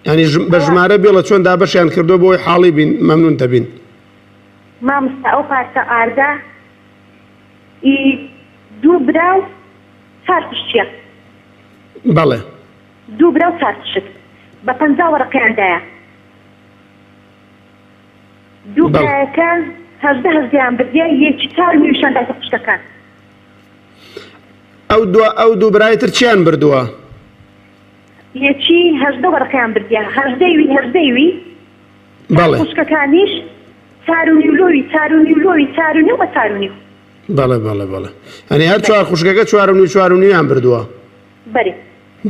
یانی بە ژمارە بێڵە چۆن دابەشیان کردووە بۆی حاڵی بین مەمنون دەبین. مامۆستا ئەو پارچە ئاردە ئی دوو برا و چار خوشکیە. بەڵێ. دوو برا و چار خوشک بە 50 وەرەقەیان دایە. دوو برایەکە 18 هەژدەیان بردیە یەکی چار و نیویشیان دایتە خوشکەکان. ئەو دو ئەو دوو برای تر چیان بردووە؟ یەکی 18 وەرەقەیان بردیە هەژدەی وی هەژدەی وی بەڵێ. خوشکەکانیش چار و نیو لۆوی چار و نیو لۆوی چار و نیو بە چار و نیو. بەڵێ بەڵێ بەڵێ ئەنی هەر چوار خوشکەکە چوار و نیو چوار و نیویان بردووە. بەرێ.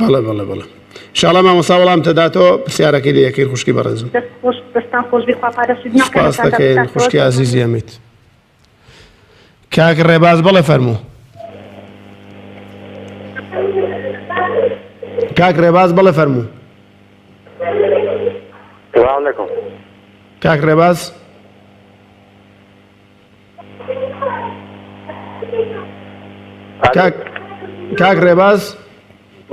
بەڵێ بەڵێ بەڵێ ئینشاڵا مامۆستا وەڵام تەداتەوە پرسیارەکەی لێ یەکەین خوشکی بەڕێزم. دەست خۆش دەستان خۆش بی خوا پاداشتی دنیا سوپاس قیامەتان دەکەین دابتاتەوە. خوشکی ئازیزی ئەمیت. کاک ڕێباز بەڵێ فەرموو. کاک ڕێباز بەڵێ فەرموو. سلام علیکم. کاک ڕێباز. کاک کاک ڕێباز.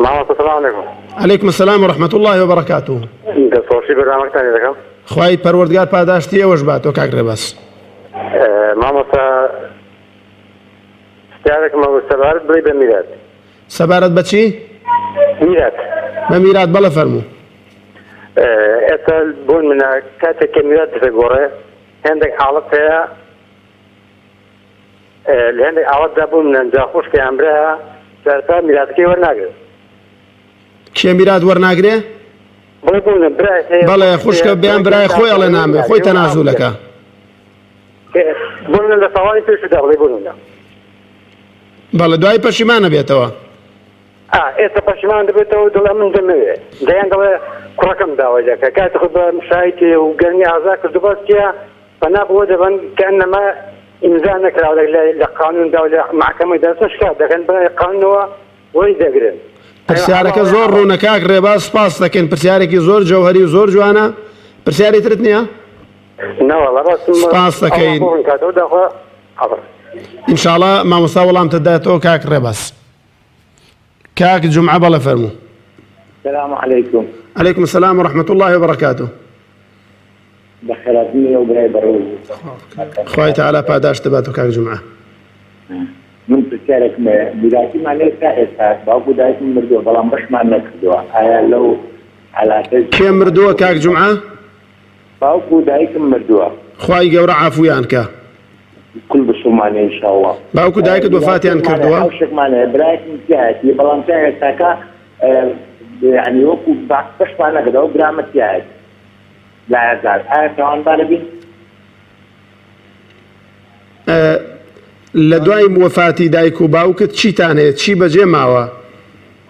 مامۆستا سلام علیکم. علیکم السلام و رحمة الله و بەرەکاته. دەستخۆشی بەرنامەکەتان لێ دەکەم. خوای پەروەردگار پاداشتی ئێوەش باتەوە کاک ڕێباز. مامۆستا پرسیارێکم هەبوو سەبارەت بڵێی بە میرات. سەبارەت بە چی؟ میرات. بە میرات بەڵێ فەرموو. ئێستا بۆ نمونە کاتێک کە میرات دەگۆڕێ هێندێک حاڵەت هەیە لە هێندێک حاڵەتدا بۆ نمونە جا خوشکە یان برایە سەرەتا میراتەکەی وەرناگرێت. کێ میرات وەرناگرێ؟ بڵێ بۆ نمونە برای هەیە بەڵێ خوشکە بیان برای خۆی ئەڵێ نامێ خۆی تەنازولەکە. بۆ نمونە لە ساڵانی پێشوودا بڵێ بۆ نمونە. بەڵێ دوای پەشیمانە بێتەوە. ئا ئێستا پەشیمان دەبێتەوە دەڵێ من دەمەوێ دەیان دەڵێ کوڕەکەم داوای دەکە کاتی خۆی بە شایتی و گەرمی ئازا کردو بەس چیە پەنا بۆ دەبەن کە ئەنەما ئیمزا نەکراوە لە لە قانوندا و لە مەحکەمەی دەچن شکات دەکەن بە قانونەوە وەری دەگرن. پرسیارەکە زۆر ڕوونە کاک ڕێباز سپاست دەکەین پرسیارێکی زۆر جەوهەری و زۆر جوانە پرسیاری ترت نییە؟ نەوەڵا بەس سپاست دەکەین. ڕوون کاتەوە داخوا حاضر. ئینشاڵا مامۆستا وەڵامتە داتەوە کاک ڕێباز. کاک جومعە بەڵێ فەرموو. سلام علیکم. علیکم السلام و رحمة الله وبرکاته. بەخێراتنی ئەو برای بەڕێز. خوای تعالی پاداشت بات و کاک جومعە. من پرسیارێکم هەیە میراتیمان هەیە تا ئێستا باوک و دایکم مردووە بەڵام بەشمان نەکردووە ئایا لەو حالاتە کێ مردووە کاک جومعە؟ باوک و دایکم مردووە. خوای گەورە عافویان کە. کل بسوڵمانە ان شاء اللە. باوک و دایکت وەفاتیان کردووە؟ حەوشێکمان هەیە برایەکم تیایەتی بەڵام تا ئێستاکە یعنی وەکو بەشمان نەکردەوە برامە تیایەتی لایەزار ئایا تاوانبارە بین؟ لە دوای وەفاتی دایک و باوکت چیتان هەیە چی بەجێ ماوە؟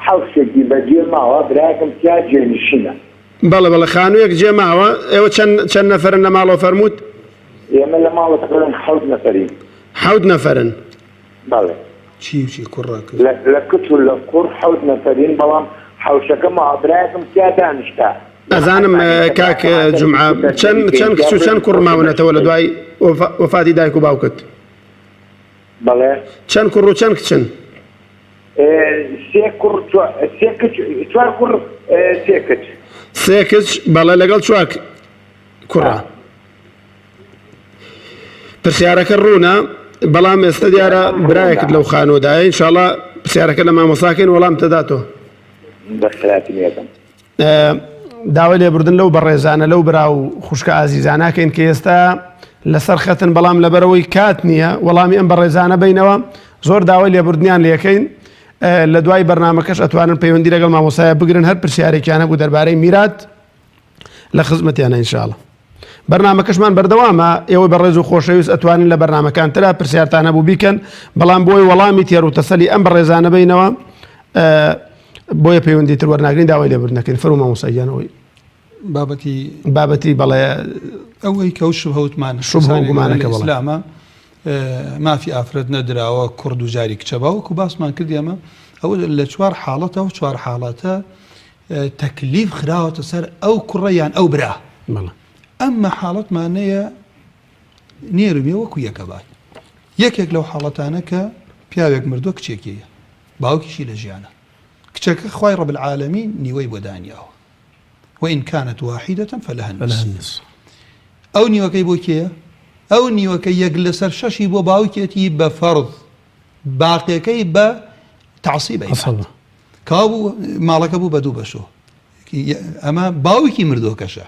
حەوشێکی بەجێ ماوە برایەکم تیا جێنشینە. بەڵێ بەڵێ خانوویەک جێ ماوە ئێوە چەند چەند نەفەرن لە ماڵەوە فەرمووت؟ ئێمە لە ماڵە تەقریبەن حەوت نەفەرین. حەوت نەفەرن. بەڵێ. چی و چی کوڕە کچ؟ لە لە کچ و لە کوڕ حەوت نەفەرین بەڵام حەوشەکە ماوە برایەکم تیا دانیشتا. ئەزانم کاک جومعە چەند چەند کچ و چەند کوڕ ماونەتەوە لە دوای وەفاتی دایک و باوکت؟ بەڵێ. چەند کوڕ و چەند کچن؟ سێ کوڕ سێ کچ چوار کوڕ سێ کچ. سێ کچ بەڵێ لەگەڵ چوار کوڕە. پرسیارەکە ڕوونە بەڵام ئێستا دیارە برایەکت لەو خانوودایە ئینشاڵا پرسیارەکە لە مامۆساکەین وەڵام تەداتەوە. بەخێراتنیەکەم. داوای لێبوردن لەو بەڕێزانە لەو برا و خوشکە ئازیزاناکەین کە ئێستا لەسەر خەتن بەڵام لەبەرەوەی کات نییە وەڵامی ئەم بەڕێزانە بینەوە زۆر داوای لێبوردنیان لەکەین لە دوای بەرنمەکەش ئەتوانن پەیوەندی لەگەڵ مامۆسایە بگرن هەر پرسیارێکیانە بوو دەربارەی میرات لە خزمەتیانە ئینشاءاللە بەرنمەکەشمان بەردەوامە ئێوە بەڕێز و خۆشەویست ئەتوانن لە بەرنمەکان ترا پرسیارتان هەبوو بیکەن بەڵام بۆی وەڵامی تێر و تەسەلی ئەم بەڕێزانە بینەوە بۆیە پەیوەندی تر وەرناگرین داوای لێبوردن دەکەین فەرموو مامۆستا گیان ئەوەی بابەتی بابەتی بەڵێ ئەوەی کە ئەو شوبهە وتمان شوبهە و گومانەکە بەڵێ. ئیسلامە مافی ئافرەت نەدراوە کوڕ دووجاری کچە باوەکو باسمان کردی ئەمە ئەوە لە چوار حاڵەتە و چوار حاڵەتە تەکلیف خراوەتە سەر ئەو کوڕە یان ئەو برا بەڵێ ئەمە حاڵەتمانەیە نێر و مێ وەکو یەکە بات یەکێک لەو حاڵەتانە کە پیاوێک مردووە کچێکی هەیە باوکیشی لە ژیانە کچەکە خوای رب العالمین نیوەی بۆ دانیاوە وان كانت واحدة فلها النصف ئەو نیوەکەی بۆ کێیە؟ ئەو نیوەکە یەک لەسەر شەشی بۆ باوکێتی بە فەرض باقیەکەی بە تعصیب ئەیبات کابوو ماڵەکە بوو بە دوو بەشۆ ئەمە باوکی مردووەکەشە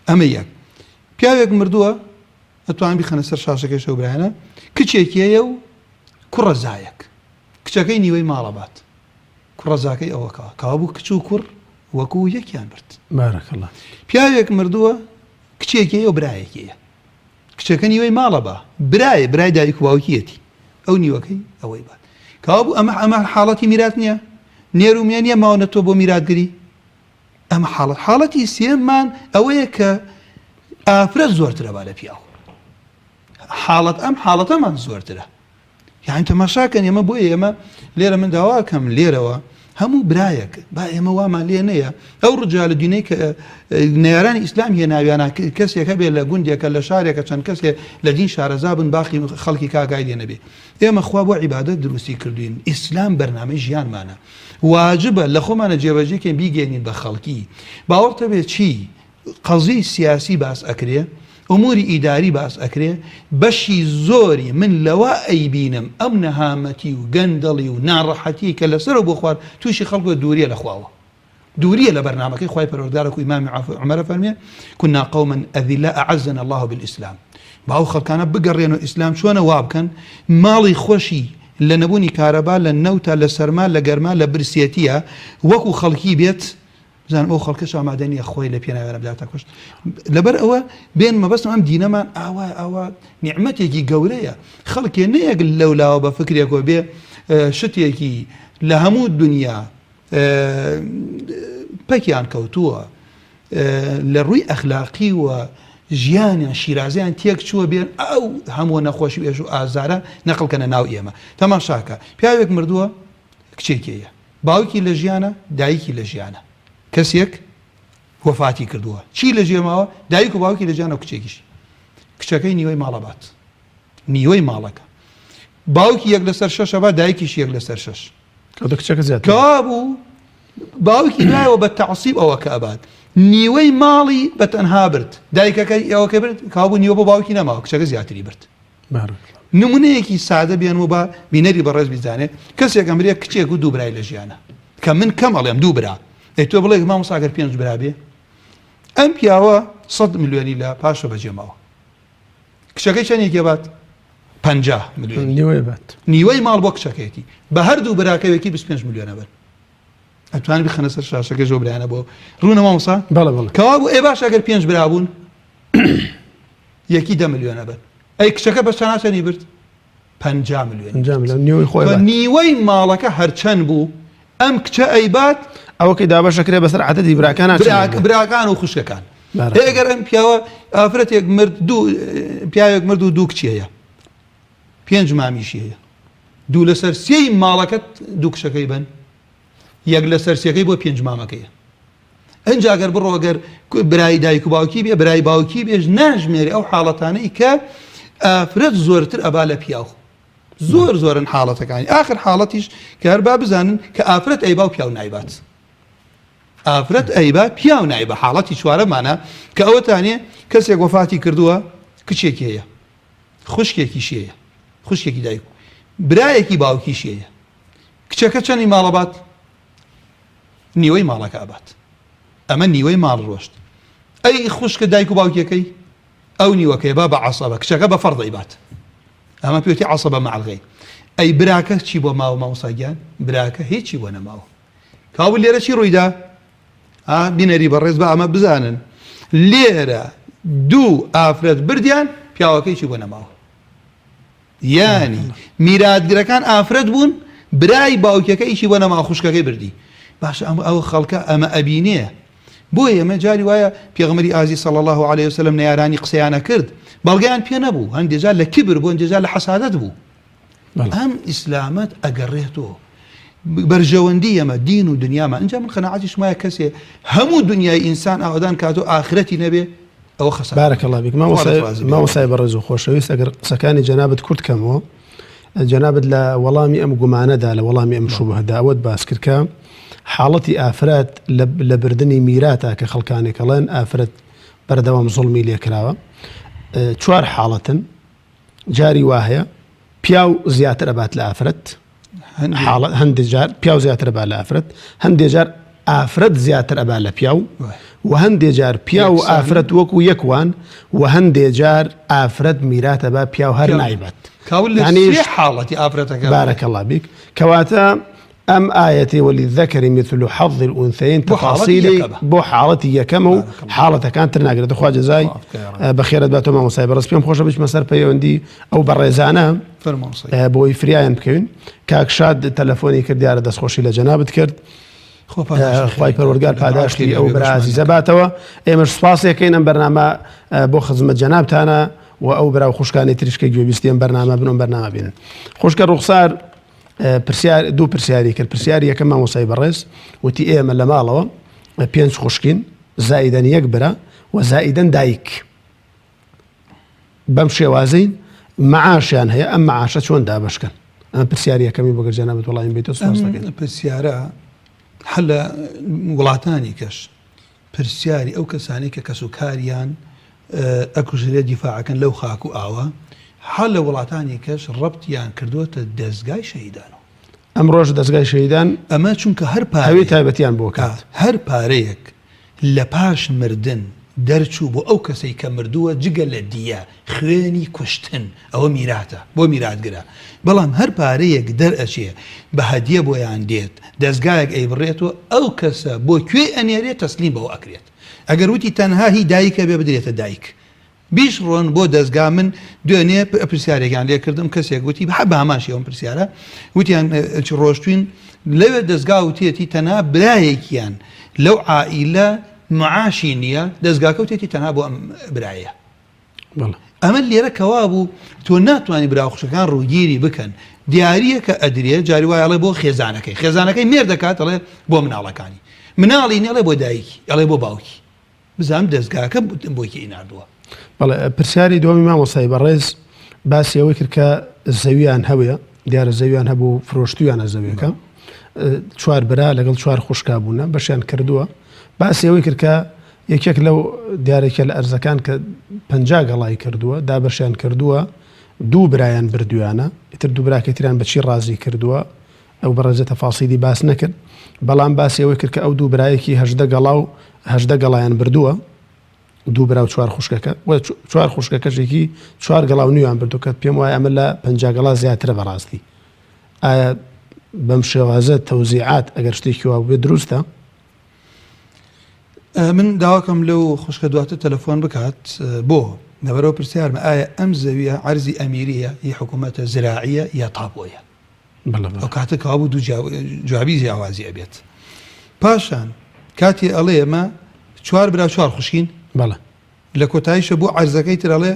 ئەمە یەک پیاوێک مردووە ئەتوان بیخەنە سەر شاشەکەی شەو برایانە کچێکی هەیە و کوڕە زایەک کچەکەی نیوەی ماڵە بات کوڕەزاکەی ئەوەکە کەوابوو کچ و کوڕ وەکو یەکیان برد. بارک اللە. پیاوێک مردووە کچێکی هەیە و برایەکی هەیە کچەکە نیوەی ماڵە با برایە برای دایک و باوکیەتی ئەو نیوەکەی ئەوەی بات کەوابوو ئەمە ئەمە حاڵەتی میرات نییە نێر و مێ نییە ماونەتەوە بۆ میراتگری ئەمە حاڵەت حاڵەتی سێمان ئەوەیە کە ئافرەت زۆرترە با لە پیاو حاڵەت ئەم حاڵەتەمان زۆرترە یانی تەماشاکەن ئێمە بۆیە ئێمە لێرە من داواکەم لێرەوە هەموو برایەک با ئێمە وامان لێ نەیە ئەو ڕجالە دینەی کە نەیارانی ئیسلام هێناویانە کەسێک هەبێ لە گوندێکە لە شارێکە چەند کەسێ لە دین شارەزا بن باقی خەڵکی کاگای لێ نەبێ ئێمە خوا بۆ عیبادەت دروستی کردوین ئیسلام بەرنامەی ژیانمانە واجبە لە خۆمانە جێبەجێکەین بیگەێنین بە خەڵکی باوەڕتە بێ چی قەزیەی سیاسی باس ئەکرێ، ئوموری ئیداری باس ئەکرێ، بەشی زۆری من لەوە ئەیبینم ئەم نەهامەتی و گەندەڵی و ناڕەحەتیەی کە لەسەرەوە بۆ خوار توشی خەڵک بووە دووریە لە خواوە دووریە لە بەرنامەکەی خوای پەروەردگار وەکو ئیمامی عومەر ئەفەرموێ كنا قوما أذلاء أعزنا الله بالإسلام با ئەو خەڵکانە بگەڕێنەوە ئیسلام چۆنە وابکەن ماڵی خۆشی لە نەبوونی کارەبا لە نەوتە لە سەرما لە گەرما لە برسێتیە وەکو خەڵکی بێت بزانم ئەو خەڵکەش ئامادە نییە خۆی لە پێناویانە بداتە کوشت لەبەر ئەوە بێن مەبەستم ئەم دینەمان ئاوا ئاوا نیعمەتێکی گەورەیە خەڵکێ نەیەک لەولاوە بە فکرێکەوە بێ شتێکی لە هەموو دنیا پەکیان کەوتووە لە ڕووی ئەخلاقی و ژیانیان شیرازیان تێک چووە بێن ئەو هەموو نەخۆشی و ئێش و ئازارە نەقڵکەنە ناو ئێمە تەماشاکە پیاوێک مردووە کچێکیە باوکی لە ژیانە دایکی لە ژیانە کەسێک وەفاتی کردووە چی لە ژێ ماوە دایک و باوکی لە ژیانە و کچێکیش کچەکەی نیوەی ماڵە بات نیوەی ماڵەکە باوکی یەک لەسەر شەشە با دایکیش یەک لەسەر شەش کچەکە زیاتر کەوابوو باوکی دوایەوە بە تەعسیب ئەوە کە ئەبات نیوەی ماڵی بە تەنها برد دایکەکە ئەوەکە برد کابوو نیوە بۆ باوکی نەماوە کچەکە زیاتری برد نمونەیەکی سادە بێنم و با بینەری بەڕێز بیزانێ کەسێک ئەمرێ کچێک و دوو برای لە ژیانە کە من کەم ئەڵێم دوو برا ئەی تۆ بڵێ مامۆستا گەر پێنج برا بێ ئەم پیاوە سەد ملیۆنی لە پاشە بەجێ ماوە کچەکەی چەندێکی بات 50 ملیۆن نیوەی بات نیوەی ماڵ بۆ کچەکەیەتی بە هەردوو براکەوێکی 25 ملیۆنە بن ئەتوان بخەنە سەر شاشەکە ژۆ برایانە بۆ ڕوونە مامۆستا بەڵێ بەڵێ کەوابوو ئێ باش ئەگەر پێنج برا بوون یەکی دە ملیۆنە بن ئەی کچەکە بەس چەنا چەنی برد 50 ملیۆن 50 ملیۆن نیوەی خۆی نیوەی ماڵەکە هەرچەند بوو ئەم کچە ئەیبات. ئەوەکەی دابەشەکرێ بەسەر عەدەدی براکان براکان و خوشکەکان. ئەگەر ئەم پیاوە ئافرەتێک مرد دوو پیاوێک مرد و دوو کچی هەیە پێنج مامیشی هەیە دوو لەسەر سێی ماڵەکەت دوو کچەکەی بن یەک لەسەر سێکەی بۆ پێنج مامەکەیە ئەجا گەر بڕۆ گەر برای دایک و باوکی بێ برای باوکی بێژ ناژمێری ئەو حاڵەتانەی کە ئافرەت زۆرتر ئەبا لە پیاو زۆر زۆرن حاڵەتەکانی ئاخر حاڵەتیش کە هەر با بزانن کە ئافرەت ئەیبا و پیاو نایبات ئافرەت ئەیبا پیاو نایبا حاڵەتی چوارەمانە کە ئەوەتانێ کەسێک وەفاتی کردووە کچێکی هەیە خوشکێکیشی هەیە خوشکێکی دایک برایەکی باوکیشی هەیە کچەکە چەنی ماڵەبات نیوەی ماڵەکە ئەبات ئەمە نیوەی ماڵ ڕۆشت ئەی خوشکە دایک و باوکیەکەی ئەو نیوەکەی با بە عەسەبە کچەکە بە فەرض ئەیبات ئەمە پێوتی عەسەبە مع الغیر ئەی براکە چی بۆ ماوە مامۆستا گیان براکە هیچی بۆ نەماوە کاول لێرە چی ڕوویدا ئا بینەری بەڕێز بە ئەمە بزانن لێرە دوو ئافرەت بردیان پیاوەکەی چی بۆ نەماوە یانی میراتگرەکان ئافرەت بوون برای باوکەکە ئیشی بۆ نەما خوشکەکەی بردی باشە ئەم ئەو خەڵکە ئەمە ئەبینێ بۆیە ئێمە جاری وایە پێغەمبەری ئازیز صلی اللە علیە وسلم نەیارانی قسەیانە کرد بەڵگەیان پێ نەبوو هەندێ جار لە کبر بوو هەندێ جار لە حەسادەت بوو ئەم ئیسلامەت ئەگەڕێتەوە بەرژەوەندی ئەمە دین و دنیامان اینجا من قەناعەتیشم وایە کەسێ هەموو دنیای ئینسان ئاوەدان کات و ئاخرەتی نەبێ ئەوە خەسارە بارک الله بیک مامۆستای بەڕێز و خۆشەویست ئەگەر قسەکانی جەنابت کورت کەمەوە جەنابت لە وەڵامی ئەم گومانەدا لە وەڵامی ئەم شوبهەدا ئەوەت باس کرد کە حاڵەتی ئافرەت لە بردنی میراتە کە خەڵکانێک ئەڵێن ئافرەت بەردەوام زوڵمی لێکراوە چوار حاڵەتن جاری وا هەیە پیاو زیاتر ئەبات لە ئافرەت حاڵەت هەندێک جار پیاو زیاتر ئەبا لە ئافرەت هەندێک جار ئافرەت زیاتر ئەبا لە پیاو و هەندێک جار پیاو و ئافرەت وەکو یەکوان و هەندێک جار ئافرەت میراتە با پیاو هەر نایبات حاڵەتی ئافرەتەکە بارك الله بیک کەواتە ئەم ئایەتەی وللذکر مثل حظ الانثیین تەفاسیلی بۆ حاڵەتی یەکەمە و حاڵەتەکان تر ناگرێت خوا جەزای بەخێرت باتەوە مامۆستای بەڕێز پێم خۆشە بچمە سەر پەیوەندی ئەو بەڕێزانە بۆی فریایان بکەوین کاک شاد تەلەفۆنی کرد دیارە دەستخۆشی لە جەنابت کرد خوای پەروەردگار پاداشتی ئەو برا ئازیزە باتەوە ئێمەش سوپاسێکەین ئەم بەرنامە بۆ خزمەت جەنابتانە و ئەو برا و خوشکانی تریش کە گوێبیستی ئەم بەرنامە بن و بەرنامە بینن خوشکە ڕوخسار پرسیار دوو پرسیاری کرد پرسیاری یەکەم مامۆستای بەڕێز وتی ئێمە لە ماڵەوە پێنج خوشکین زائیدەن یەک برا و زائیدەن دایک بەم شێوازەی معاشیان هەیە ئەم معاشە چۆن دابشکەن ئەم پرسیاری یەکەمی بۆ گەر جەنابت وەڵامی بێتەوە سوپاس دەکەین پرسیارە هەر لە وڵاتانی کەش پرسیاری ئەو کەسانەی کە کەسوکاریان ئەکوژرێت دیفاعەکەن لەو خاک و ئاوە، هەر لە وڵاتانی کەش ڕەبتیان کردووەتە دەزگای شەهیدانەوە. ئەمڕۆش دەزگای شەهیدان ئەمە چونکە هەر هەوێی پارەیەک تایبەتیان بۆ کات. هەر پارەیەک لە پاش مردن دەرچوو بۆ ئەو کەسەی کە مردووە جگە لە دیە، خوێنی کوشتن، ئەوە میراتە بۆ میراتگرە، بەڵام هەر پارەیەک دەرئەچێ بە هەدیە بۆیان دێت دەزگایەک ئەیبڕێتەوە ئەو کەسە بۆ کوێی ئەنێرێ تەسلیم بەوە ئەکرێت ئەگەر وتی تەنها هی دایکە بێ بدرێتە دایک بیشڕۆن بۆ دەزگا من دوێنێ پرسیارێکیان لێ کردم کەسێک وتی بە بە هەمان شێوەم پرسیارە وتیان چ ڕۆشتوین لەوێ دەزگا وتیەتی تەنها برایەکیان لەو عائیلە معاشی نییە دەزگاکە وتێتی تەنها بۆ ئەم برایە ئەمە لێرە کەوابوو تۆ ناتوانانی برا خوشەکان ڕووگیری بکەن دیاریە کە ئەدرێ جاری وایە ئەڵێ بۆ خێزانەکەی خێزانەکەی مێر دەکات ئەڵێ بۆ مناڵەکانی مناڵی نێڵێ بۆ دایکی ئەڵێ بۆ باوکی بزانم دەستگاکە بۆ کێی ناردووە. بەڵێ پرسیاری دووەمی مامۆستای بەڕێز باسی ئەوەی کرد کە زەویان هەبووە دیارە زەویان هەبوو فرۆشتویانە زەویەکە چوار برا لەگەڵ چوار خوشکا بوونە بەشیان کردووە باسی ئەوەی کرد کە یەکێک لەو دیارێکە لە ئەرزەکان کە 50 گەڵای کردووە دابەشیان کردووە دوو برایان بردویانە ئیتر دوو براکەی تریان بەچی ڕازی کردووە ئەو بەڕێزە تەفاسیلی باس نەکرد بەڵام باسی ئەوەی کرد کە ئەو دوو برایەکی 18 گەڵا و 18 گەڵایان بردووە دوو برا و چوار خوشکەکە و چوار خوشکەکەشێکی چوار گەڵا و نیوان بردو کە پێم وایە ئەمە لە 50 گەڵا زیاترە بەڕاستی ئایا بەم شێوازە تەوزیعات ئەگەر شتێکی وا بێت دروستە؟ من داواکەم لەو خوشکە دواتر تەلەفۆن بکات بۆ لەبەرەوە پرسیارمە ئایا ئەم زەویە عەرزی ئەمیریە هی حکوومەتە زراعیە یا تاپۆیە ئەو کاتە کەوابوو دوو جوابی جیاوازی ئەبێت. پاشان کاتی ئەڵێ ئێمە چوار برا چوار خوشکین. بەڵێ. لە کۆتاییشە بۆ عەرزەکەی تر ئەڵێ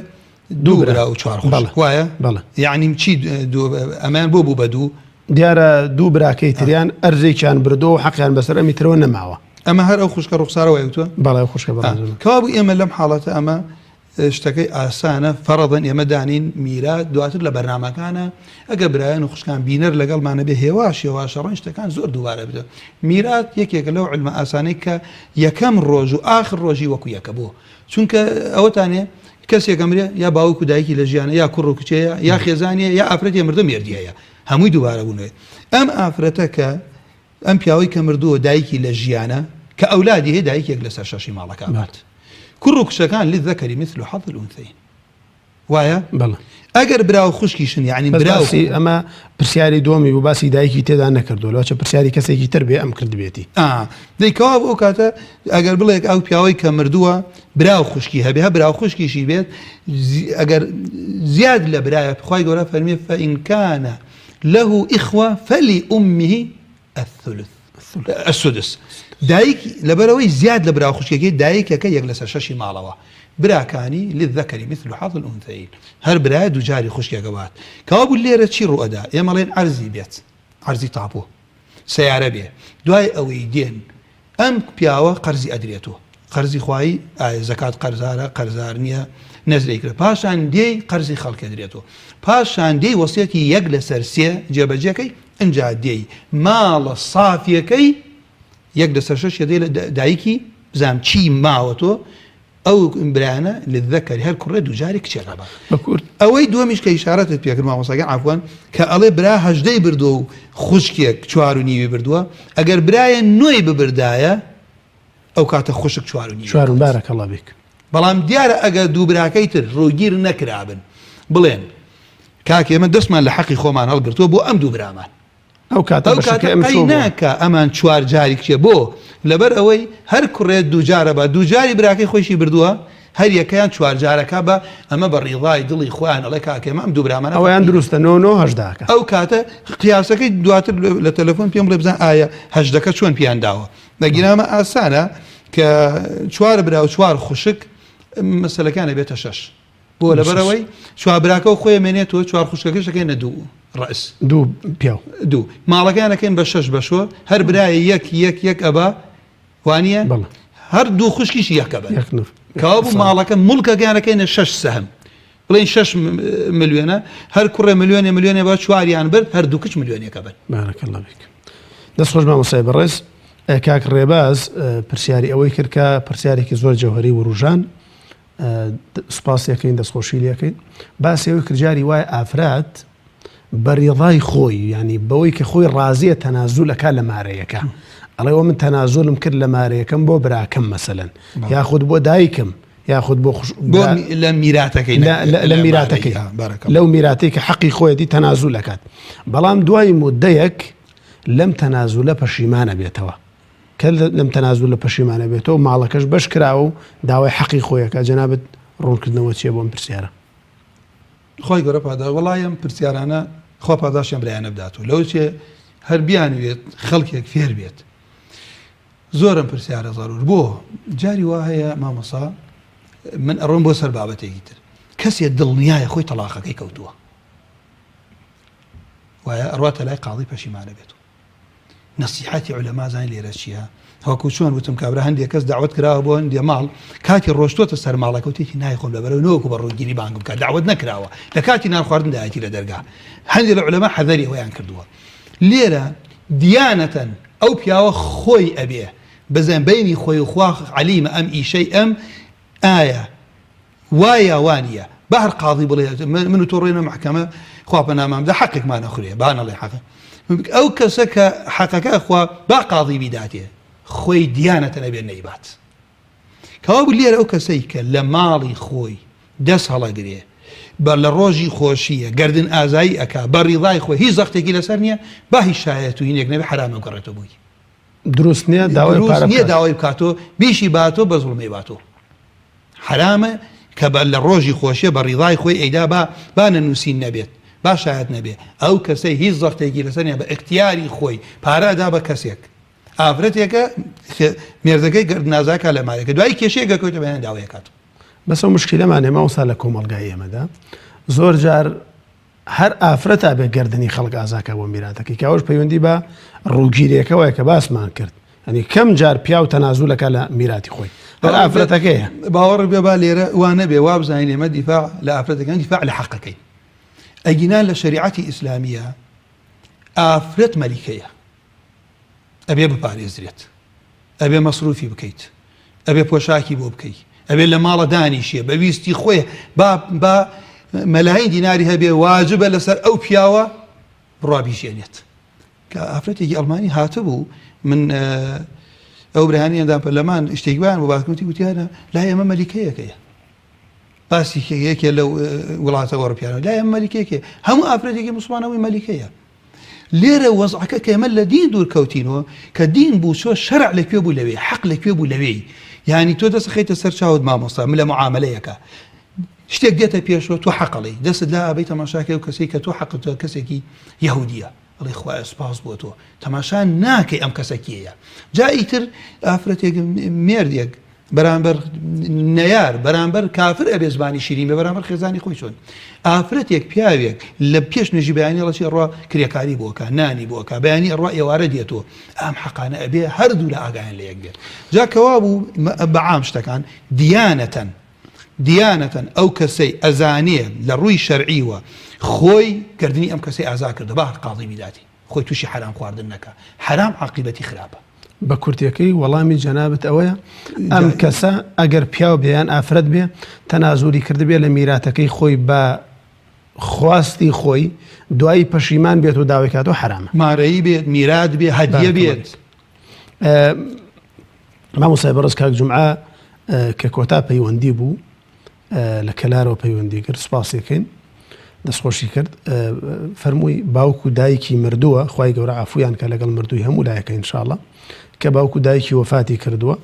دوو برا و چوار خوشک وایە؟ بەڵێ. یەعنی چی دوو ئەمەیان بۆ بوو بە دوو؟ دیارە دوو براکەی تریان ئەرزێکیان بردووە و حەقیان بەسەر ئەمی ترەوە نەماوە. ئەمە هەر ئەو خوشکە ڕوخسارە وای وتووە؟ بەڵێ ئەو خوشکە بەڕێزمە. کەوابوو ئێمە لەم حاڵەتە ئەمە شتەکەی ئاسانە فەڕەزەن ئێمە دانین میرات دواتر لە بەرنامەکانە ئەگەر برایان و خوشکان بینەر لەگەڵمانە بێ هێواش هێواش ڕەنج شتەکان زۆر دووبارە بێتەوە میرات یەکێکە لەو علمە ئاسانەی کە یەکەم ڕۆژ و ئاخر ڕۆژی وەکو یەکە بۆ چونکە ئەوەتانێ کەسێک ئەمرێ یا باوک و دایکی لە ژیانە یا کوڕ و کچەیە یا خێزانیە یا ئافرەتێ مردە مێردی هەیە هەمووی دووبارە بوونەوەی ئەم ئافرەتە کە ئەم پیاوەی کە مردووە دایکی لە ژیانە کە ئەولادی هەیە دایک یەک لەسەر شەشی ماڵەکە ئەبات کوڕ و کچەکان للذکر مثل حظ الانثیین وایە؟ بەڵێ. ئەگەر برا و خوشکیشن یعنی بەس برا و باسی ئەمە پرسیاری دووەمی بوو باسی دایکی تێدا نەکردووە لەوەچە پرسیاری کەسێکی تر بێ ئەم کردبێتی. ئا دەی کەوابوو ئەو کاتە ئەگەر بڵێک ئەو پیاوەی کە مردووە برا و خوشکی هەبێ هە برا و خوشکیشی بێت ئەگەر زیاد لە برایە خوای گەورە فەرمی فإن كان له اخوە فلأمه الثلث السدس دایک لەبەرەوەی زیاد لە برا خوشکەکەی دایکەکە یەک لەسەر شەشی ماڵەوە براکانی للذکر مثل حظ الانثیین هەر برایە دووجاری خوشکێکە بات کەوابوو لێرە چی ڕوئەدا ئێمەڵێن عەرزی بێت عەرزی تاپۆ سەیارە بێ دوای ئەوەی دێن ئەم پیاوە قەرزی ئەدرێتۆ قەرزی خوایی ئایا زەکات قەرزارە قەرزار نییە نەزرەی کرد پاشان دێی قەرزی خەڵک ئەدرێتۆ پاشان دێی وەسیەتی یەک لەسەر سێ جێبەجێکەی ئنجا دێی ماڵە سافیەکەی یەک لەسەر شەش دێ لە دایکی بزانم چی ماوەتۆ ئەو برایانە للذکر هەر کوڕێ دووجاری کچێک ئەبا. بە کورت. ئەوەی دووەمیش کە ئیشارەتت پێ کرد مامۆستا گیان عەفوەن کە ئەڵێ برا هەژدەی بردووە و خوشکێک چوار و نیوی بردووە ئەگەر برایە نۆی ببردایە ئەو کاتە خوشک چوار و نیوی چوار و بارک اللە بیک. بەڵام دیارە ئەگەر دوو براکەی تر ڕووگیر نەکرابن بڵێن کاک ئێمە دەستمان لە حەقی خۆمان هەڵگرتووە بۆ ئەم دوو برامان ئەو کاتە ئەو کاتە قەی ناکا ئەمان چوار جاری کچێ بۆ لەبەر ئەوەی هەر کوڕێ دووجارە بە دووجاری براکەی خۆیشی بردووە هەر یەکەیان چوار جارەکە بە ئەمە بە ڕیضای دڵی خۆیان ئەڵێ کاکە ئێمە ئەم دوو برامانە ئەویان دروستە نۆ نۆ هەژداکە ئەو کاتە قیاسەکەی دواتر لە تەلەفۆن پێم بڵێ بزان ئایا هەژدەکە چۆن پیان داوە دەگیرامە ئاسانە کە چوار برا و چوار خوشک مەسەلەکان ئەبێتە شەش بۆ لەبەرئەوەی چوار براکە و خۆی ئەمێنێتەوە چوار خوشکەکەش ئەکەینە دوو ڕەئس دوو پیاو دوو ماڵەکەیان ئەکەین بە شەش بەشۆ هەر برایە یەک یەک یەک ئەبا وانە بەڵێ هەر دوو خوشکیش یەکە بن یەک نف کەوابوو ماڵەکە مڵکەکەیان ئەکەینە شەش سەهم بڵێن شەش ملیۆنە هەر کوڕێ ملیۆنێ ملیۆنێ بە چواریان برد هەر دوو کچ ملیۆنێکە بن بارك الله فيك دەست خۆش مامۆستای بەڕێز کاک ڕێباز پرسیاری ئەوەی کرد کە پرسیارێکی زۆر جەوهری وروژان سوپاسی ئەکەین دەستخۆشی لێ ئەکەین باسی ئەوەی کرد جاری وایە ئافرەت بە ڕیضای خۆی یعنی بەوەی کە خۆی ڕازیە تەنازول ئەکا لە مارەیەکە ئەڵێ وە من تەنازولم کرد لە مارەیەکەم بۆ براکەم مەسەلەن یاخود بۆ دایکم یاخود بۆ خوش بۆ لە میراتەکەی لە میراتەکەی لەو میراتەی کە حەقی خۆیەتی تەنازول ئەکات بەڵام دوای مدەیەک لەم تەنازولە پەشیمانە بێتەوە کە لەم تەنازولە پەشیمانە بێتەوە ماڵەکەش بەش کراوە و داوای حەقی خۆی ئەکات جەنابت ڕوونکردنەوە چیە بۆ ئەم پرسیارە؟ خوای گەورە پادا وەڵای ئەم پرسیارانە خوا پاداشتی ئەم برایانە بدات و لەوە چێ هەر بیانوێت خەڵکێک فێر بێت زۆرم پرسیارە زەرور بۆ جاری وا هەیە مامۆسا من ئەڕۆم بۆ سەر بابەتێکی تر کەسێ دڵنیایە خۆی تەلاقەکەی کەوتووە وایە ئەڕواتە لای قاڵی پەشیمانە بێت نەسیحەتی عولەما زانی لێرە چییە؟ وەکو چۆن وتم کابرا هەندێک کەس داوت کراوە بۆ هەندێ ماڵ کاتی ڕۆشتۆتە سەر ماڵەکە وتێکی نایخۆم لەبەرەوە نەوەکو بە ڕووگیری بانگم بکات داوت نەکراوە لە کاتی نان خواردندایەتی لە دەرگا هەندێک لە عولەما حەزەری ئەوەیان کردووە لێرە دیانەتەن ئەو پیاوە خۆی ئەبێ بزن بینی خۆی و خوا عەلیمە ئەم ئیشەی ئەم ئایا وایە وانیە با هەر قازی بڵێ من و تۆ ڕۆینە مەحکەمە خوا پەنامان بدە حەقێکمان ئەخورێ با نەڵێ حەق ئەو کەسە کە حەقەکە ئەخوا با قازی بیداتێ خۆی دیانەتە نەبێ نەیبات کەوابوو لێرە ئەو کەسەی کە لە ماڵی خۆی دەست هەڵەگرێ بە لە ڕۆژی خۆشیە گردن ئازایی ئەک بە ڕیضای خۆی هیچ زەختێکی لەسەر نییە با هیچ شایەت و هینێک نەبێ حرامە بگەڕێتەوە بۆی دروست نییە داوای دروست نییە داوای بکاتۆ بیشی باتۆ بە زوڵمی باتۆ حەرامە کە بە لە ڕۆژی خۆشیە بە ڕیضای خۆی ئەیدا با با نەنووسین نەبێت با شایەت نەبێ ئەو کەسەی هیچ زەختێکی لەسەر نیە بە ئیختیاری خۆی پارە ئەدا بە کەسێک. ئافرەتێکە مێردەکەی گەردنازاکە لە مارێکە دوای کێشەیەکە کەوتە بەیان داوایەکات. بەس ئەو مشکیلەمان هەیە مامۆستا لە کۆمەڵگای ئێمەدا زۆر جار هەر ئافرەت ئەبێ گەردنی خەڵک ئازاکە بۆ میراتەکەی کە ئەوەش پەیوەندی بە ڕووگیرێکەوەیە کە باسمان کرد ئەنی کەم جار پیاو تەنازولەکە لە میراتی خۆی هەر ئافرەتەکەیە. باوەڕ بێ با لێرە وا نەبێ وا بزانین ئێمە دیفاع لە ئافرەتەکان دیفاع لە حەقەکەین ئەگینا لە شەریعەتی ئیسلامیە ئافرەت مەلیکەیە ئەبێ بپارێزرێت ئەبێ مەسروفی بکەیت ئەبێ پۆشاکی بۆ بکەی ئەبێ لە ماڵە دانیشێ بە ویستی خۆی با با مەلاین دیناری هەبێ واجبە لەسەر ئەو پیاوە بڕوا بیژێنێت کە ئافرەتێکی ئەڵمانی هاتبوو من ئەو برهانی ئەندام پەرلەمان شتێک وایان بۆ باسکردی وتیانە لای ئێمە مەلیکەیەکەیە باسی یەکێ لەو وڵاتە ئەوروپیانە لای ئێمە مەلیکەیەکەیە هەموو ئافرەتێکی مسلمانەوەی مەلیکەیە لێرە وەزعەکە کە ئێمە لە دین دوور کەوتینەوە کە دین بوو چۆ شەرع لە کوێ بوو لەوێ حەق لە کوێ بوو لەوێی یانی تۆ دەست خەیتە سەر چاوت مامۆستا من لە معاملەیەکە شتێک دێتە پێشەوە تۆ حەقەڵی دەستت لا ئابەی تەماشاکەی و کەسێک کە تۆ حەقت کەسێکی یەهودیە ئەڵێ خوایە سوپاس بۆ تۆ تەماشا ناکەی ئەم کەسە کێیە جا ئیتر ئافرەتێک مێردێک بەرامبەر نەیار بەرامبەر کافر ئەبێ زمانی شیرین بێ بەرامبەر خێزانی خۆی چۆن ئافرەتێک پیاوێک لە پێش نوێژی بەیانی ڕەچی ئەڕوا کرێکاری بۆکە نانی بۆکە بەیانی ئەڕوا ئێوارە دێتەوە ئەم حەقانە ئەبێ هەردوو لە ئاگایان لە یەک بێت جا کەوا بوو بەعام شتەکان دیانەتەن دیانەتەن ئەو کەسەی ئەزانێ لە ڕووی شەرعیوە خۆی گردنی ئەم کەسەی ئازا کردە با هەر قاضی بیداتی خۆی تووشی حەرام خواردن نەکا حەرام عاقیبەتی خراپە. بە کورتیەکەی وەڵامی جەنابت ئەوەیە ئەم کەسە ئەگەر پیاو بێ یان ئافرەت بێ تەنازولی کردبێ لە میراتەکەی خۆی بە خواستی خۆی دوایی پەشیمان بێت و داوای کاتەوە حەرامە. مارەیی بێت میرات بێ هەدیە بێت. مامۆستای بەڕێز کاک جومعە کە کۆتا پەیوەندی بوو لە کەلارەوە پەیوەندی کرد سوپاسی کەین دەستخۆشی کرد فەرمووی باوک و دایکی مردووە خی گەورە عفویان کە لەگەڵ مردووی هەموو لایەکە انشاءاللە کە باوک و دایکی وەفاتی کردووە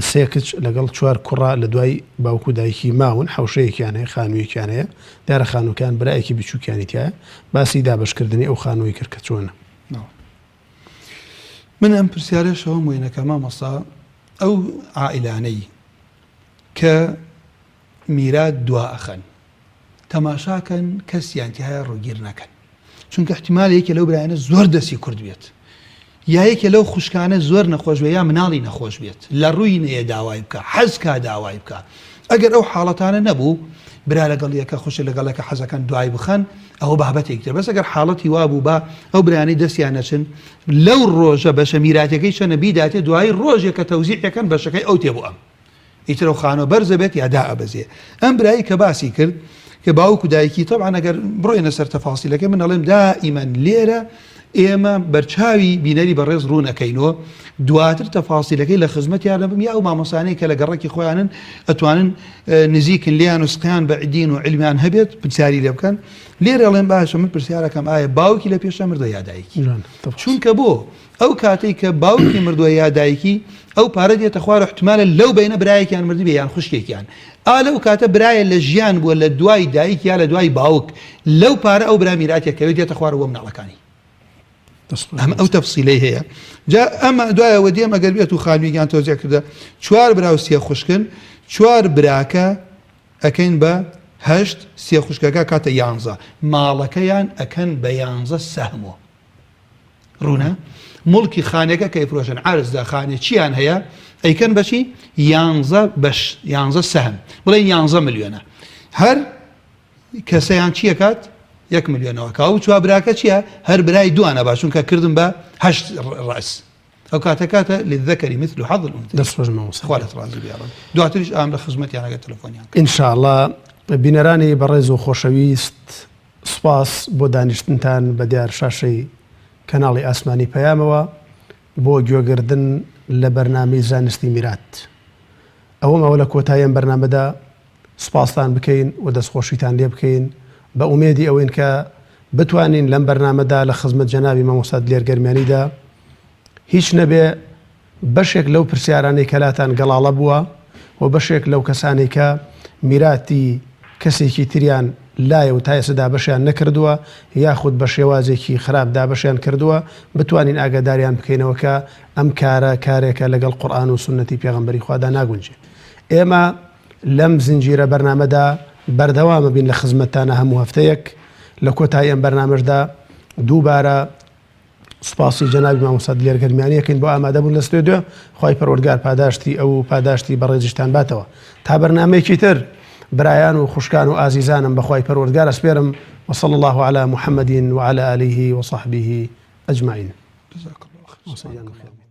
سێ کچ لەگەڵ چوار کوڕە لە دوای باوک و دایکی ماون حوشەیەکیان هەیە خانوویەکیان هەیە دیارە خانووکان برایەکی بچووکیانی تایە باسی دابشکردنی ئەو خانووی کرد کە چۆنە من ئەم پرسیارەشەوەم وێنەکە مامۆستا ئەو عائلانەی کە میرات دوا ئەخەن تەماشاکەن کەسیان تیایە ڕووگیر نەکەن چونکە احتیمال یەکێ لەو برایانە زۆر دەسی کورد بێت یا یەکێ لەو خوشکانە زۆر نەخۆش بێت یا مناڵی نەخۆش بێت لە ڕووی نەیە داوای بکە حەزکا داوای بکە ئەگەر ئەو حاڵەتانە نەبوو برا لەگەڵ یەکە خوشک لەگەڵ یەکە حەزەکەن دوای بخەن ئەوە بابەتێک تر بەس ئەگەر حاڵەتی وابوو با ئەو برایانەی دەستیان نەچن لەو ڕۆژە بەشە میراتەکەی چەنە بیداتێ دوایی ڕۆژێک کە تەوزیعەکەن بەشەکەی ئەو تێ بۆ ئەم ئیتر ئەو خانوە بەرزە بێت یا دائەبەزێ ئەم برایی کە باسی کرد کە باوک و دایکی تەبعەن ئەگەر بڕۆینە سەر تەفاسیلەکە من ئەڵێم دائیمەن لێرە ئێمە بەرچاوی بینەری بەڕێز ڕوون ئەکەینەوە دواتر تەفاسیلەکەی لە خزمەتیان دەبم یا ئەو مامۆسانەی کە لە گەڕەکی خۆیانن ئەتوانن نزیکن لێیان و سقیان بە دین و علمیان هەبێت پرسیاری لێ بکەن لێرە ئەڵێم باشە من پرسیارەکەم ئایا باوکی لە پێشە مردووە یا دایکی چونکە بۆ ئەو کاتەی کە باوکی مردووە یا دایکی ئەو پارە دێتە خوار احتمالە لەو بەینە برایەکیان مردبێ یان خوشکێکیان ئا لەو کاتە برایە لە ژیان بووە لە دوای دایک یا لە دوای باوک لەو پارە ئەو برا میراتێک کەوێت دێتە خوار بۆ مناڵەکانی ئەمە ئەو تەفسیلەی هەیە جا ئەمە دوایەوە دێم ئەگەر بێت و خانوویان تۆزیع کردە چوار برا و سێ خوشکن چوار براکە ئەکەین بە هەشت سێ خوشکەکە کاتە یانزە ماڵەکەیان ئەکەن بە یانزە سەهمۆ ڕوونە؟ موڵکی خانێکە کە ئەیفرۆشن عەرز لە خانێ چیان هەیە ئەیکەن بەچی یانزە بەش یانزە سەهم بڵێن یانزە ملیۆنە هەر کەسەیان چیەکات یەک ملیۆنەوە کا و چوا براکە چییە هەر برای دوانە با چونکە کردم بە هەشت ڕەس ئەو کاتە کاتە للذکر مثل حظ الانثيين دەست خۆش مامۆستا خوا لێت ڕازی بێ یاڕەبی دواتریش ئام لە خزمەتیان ئەگەر تەلەفۆنیان کرد ان شاء الله بینەرانی بەڕێز و خۆشەویست سوپاس بۆ دانیشتنتان بە دیار شاشەی کەناڵی ئاسمانی پەیامەوە بۆ گوێگردن لە بەرنامەی زانستی میرات. ئەوە ماوە لە کۆتایی ئەم بەرنامەدا سوپاستان بکەین و دەستخۆشیتان لێ بکەین بە ئومێدی ئەوەین کە بتوانین لەم بەرنامەدا لە خزمەت جەنابی مامۆستا دلێر گەرمیانیدا هیچ نەبێ بەشێک لەو پرسیارانەی کە لاتان گەڵاڵە بووە و بەشێک لەو کەسانەی کە میراتی کەسێکی تریان. لایە و تا ئێستا دابەشیان نەکردووە یاخود بە شێوازێکی خراپ دابەشیان کردووە بتوانین ئاگاداریان بکەینەوە کە ئەم کارە کارێکە لەگەڵ قورئان و سوننەتی پێغەمبەری خوادا ناگونجێ. ئێمە لەم زنجیرە بەرنامەدا بەردەوامە بین لە خزمەتتانە هەموو هەفتەیەک لە کۆتایی ئەم بەرنامەشدا دووبارە سوپاسی جەنابی مامۆستا دلێر گەرمیانی ئەکەین بۆ ئامادەبوون لە ستۆدیۆ خوای پەروەردگار پاداشتی ئەو و پاداشتی بەڕێزیشتان باتەوە تا بەرنامەیەکی تر برایان و خوشکان و ئازیزانم بەخوای پەروەردگار ئەسپێرم وصلی الله علی محمد وعلى آله وصحبه اجمعین. جزاک الله خیر. مامۆستا گیان بەخێر بێی.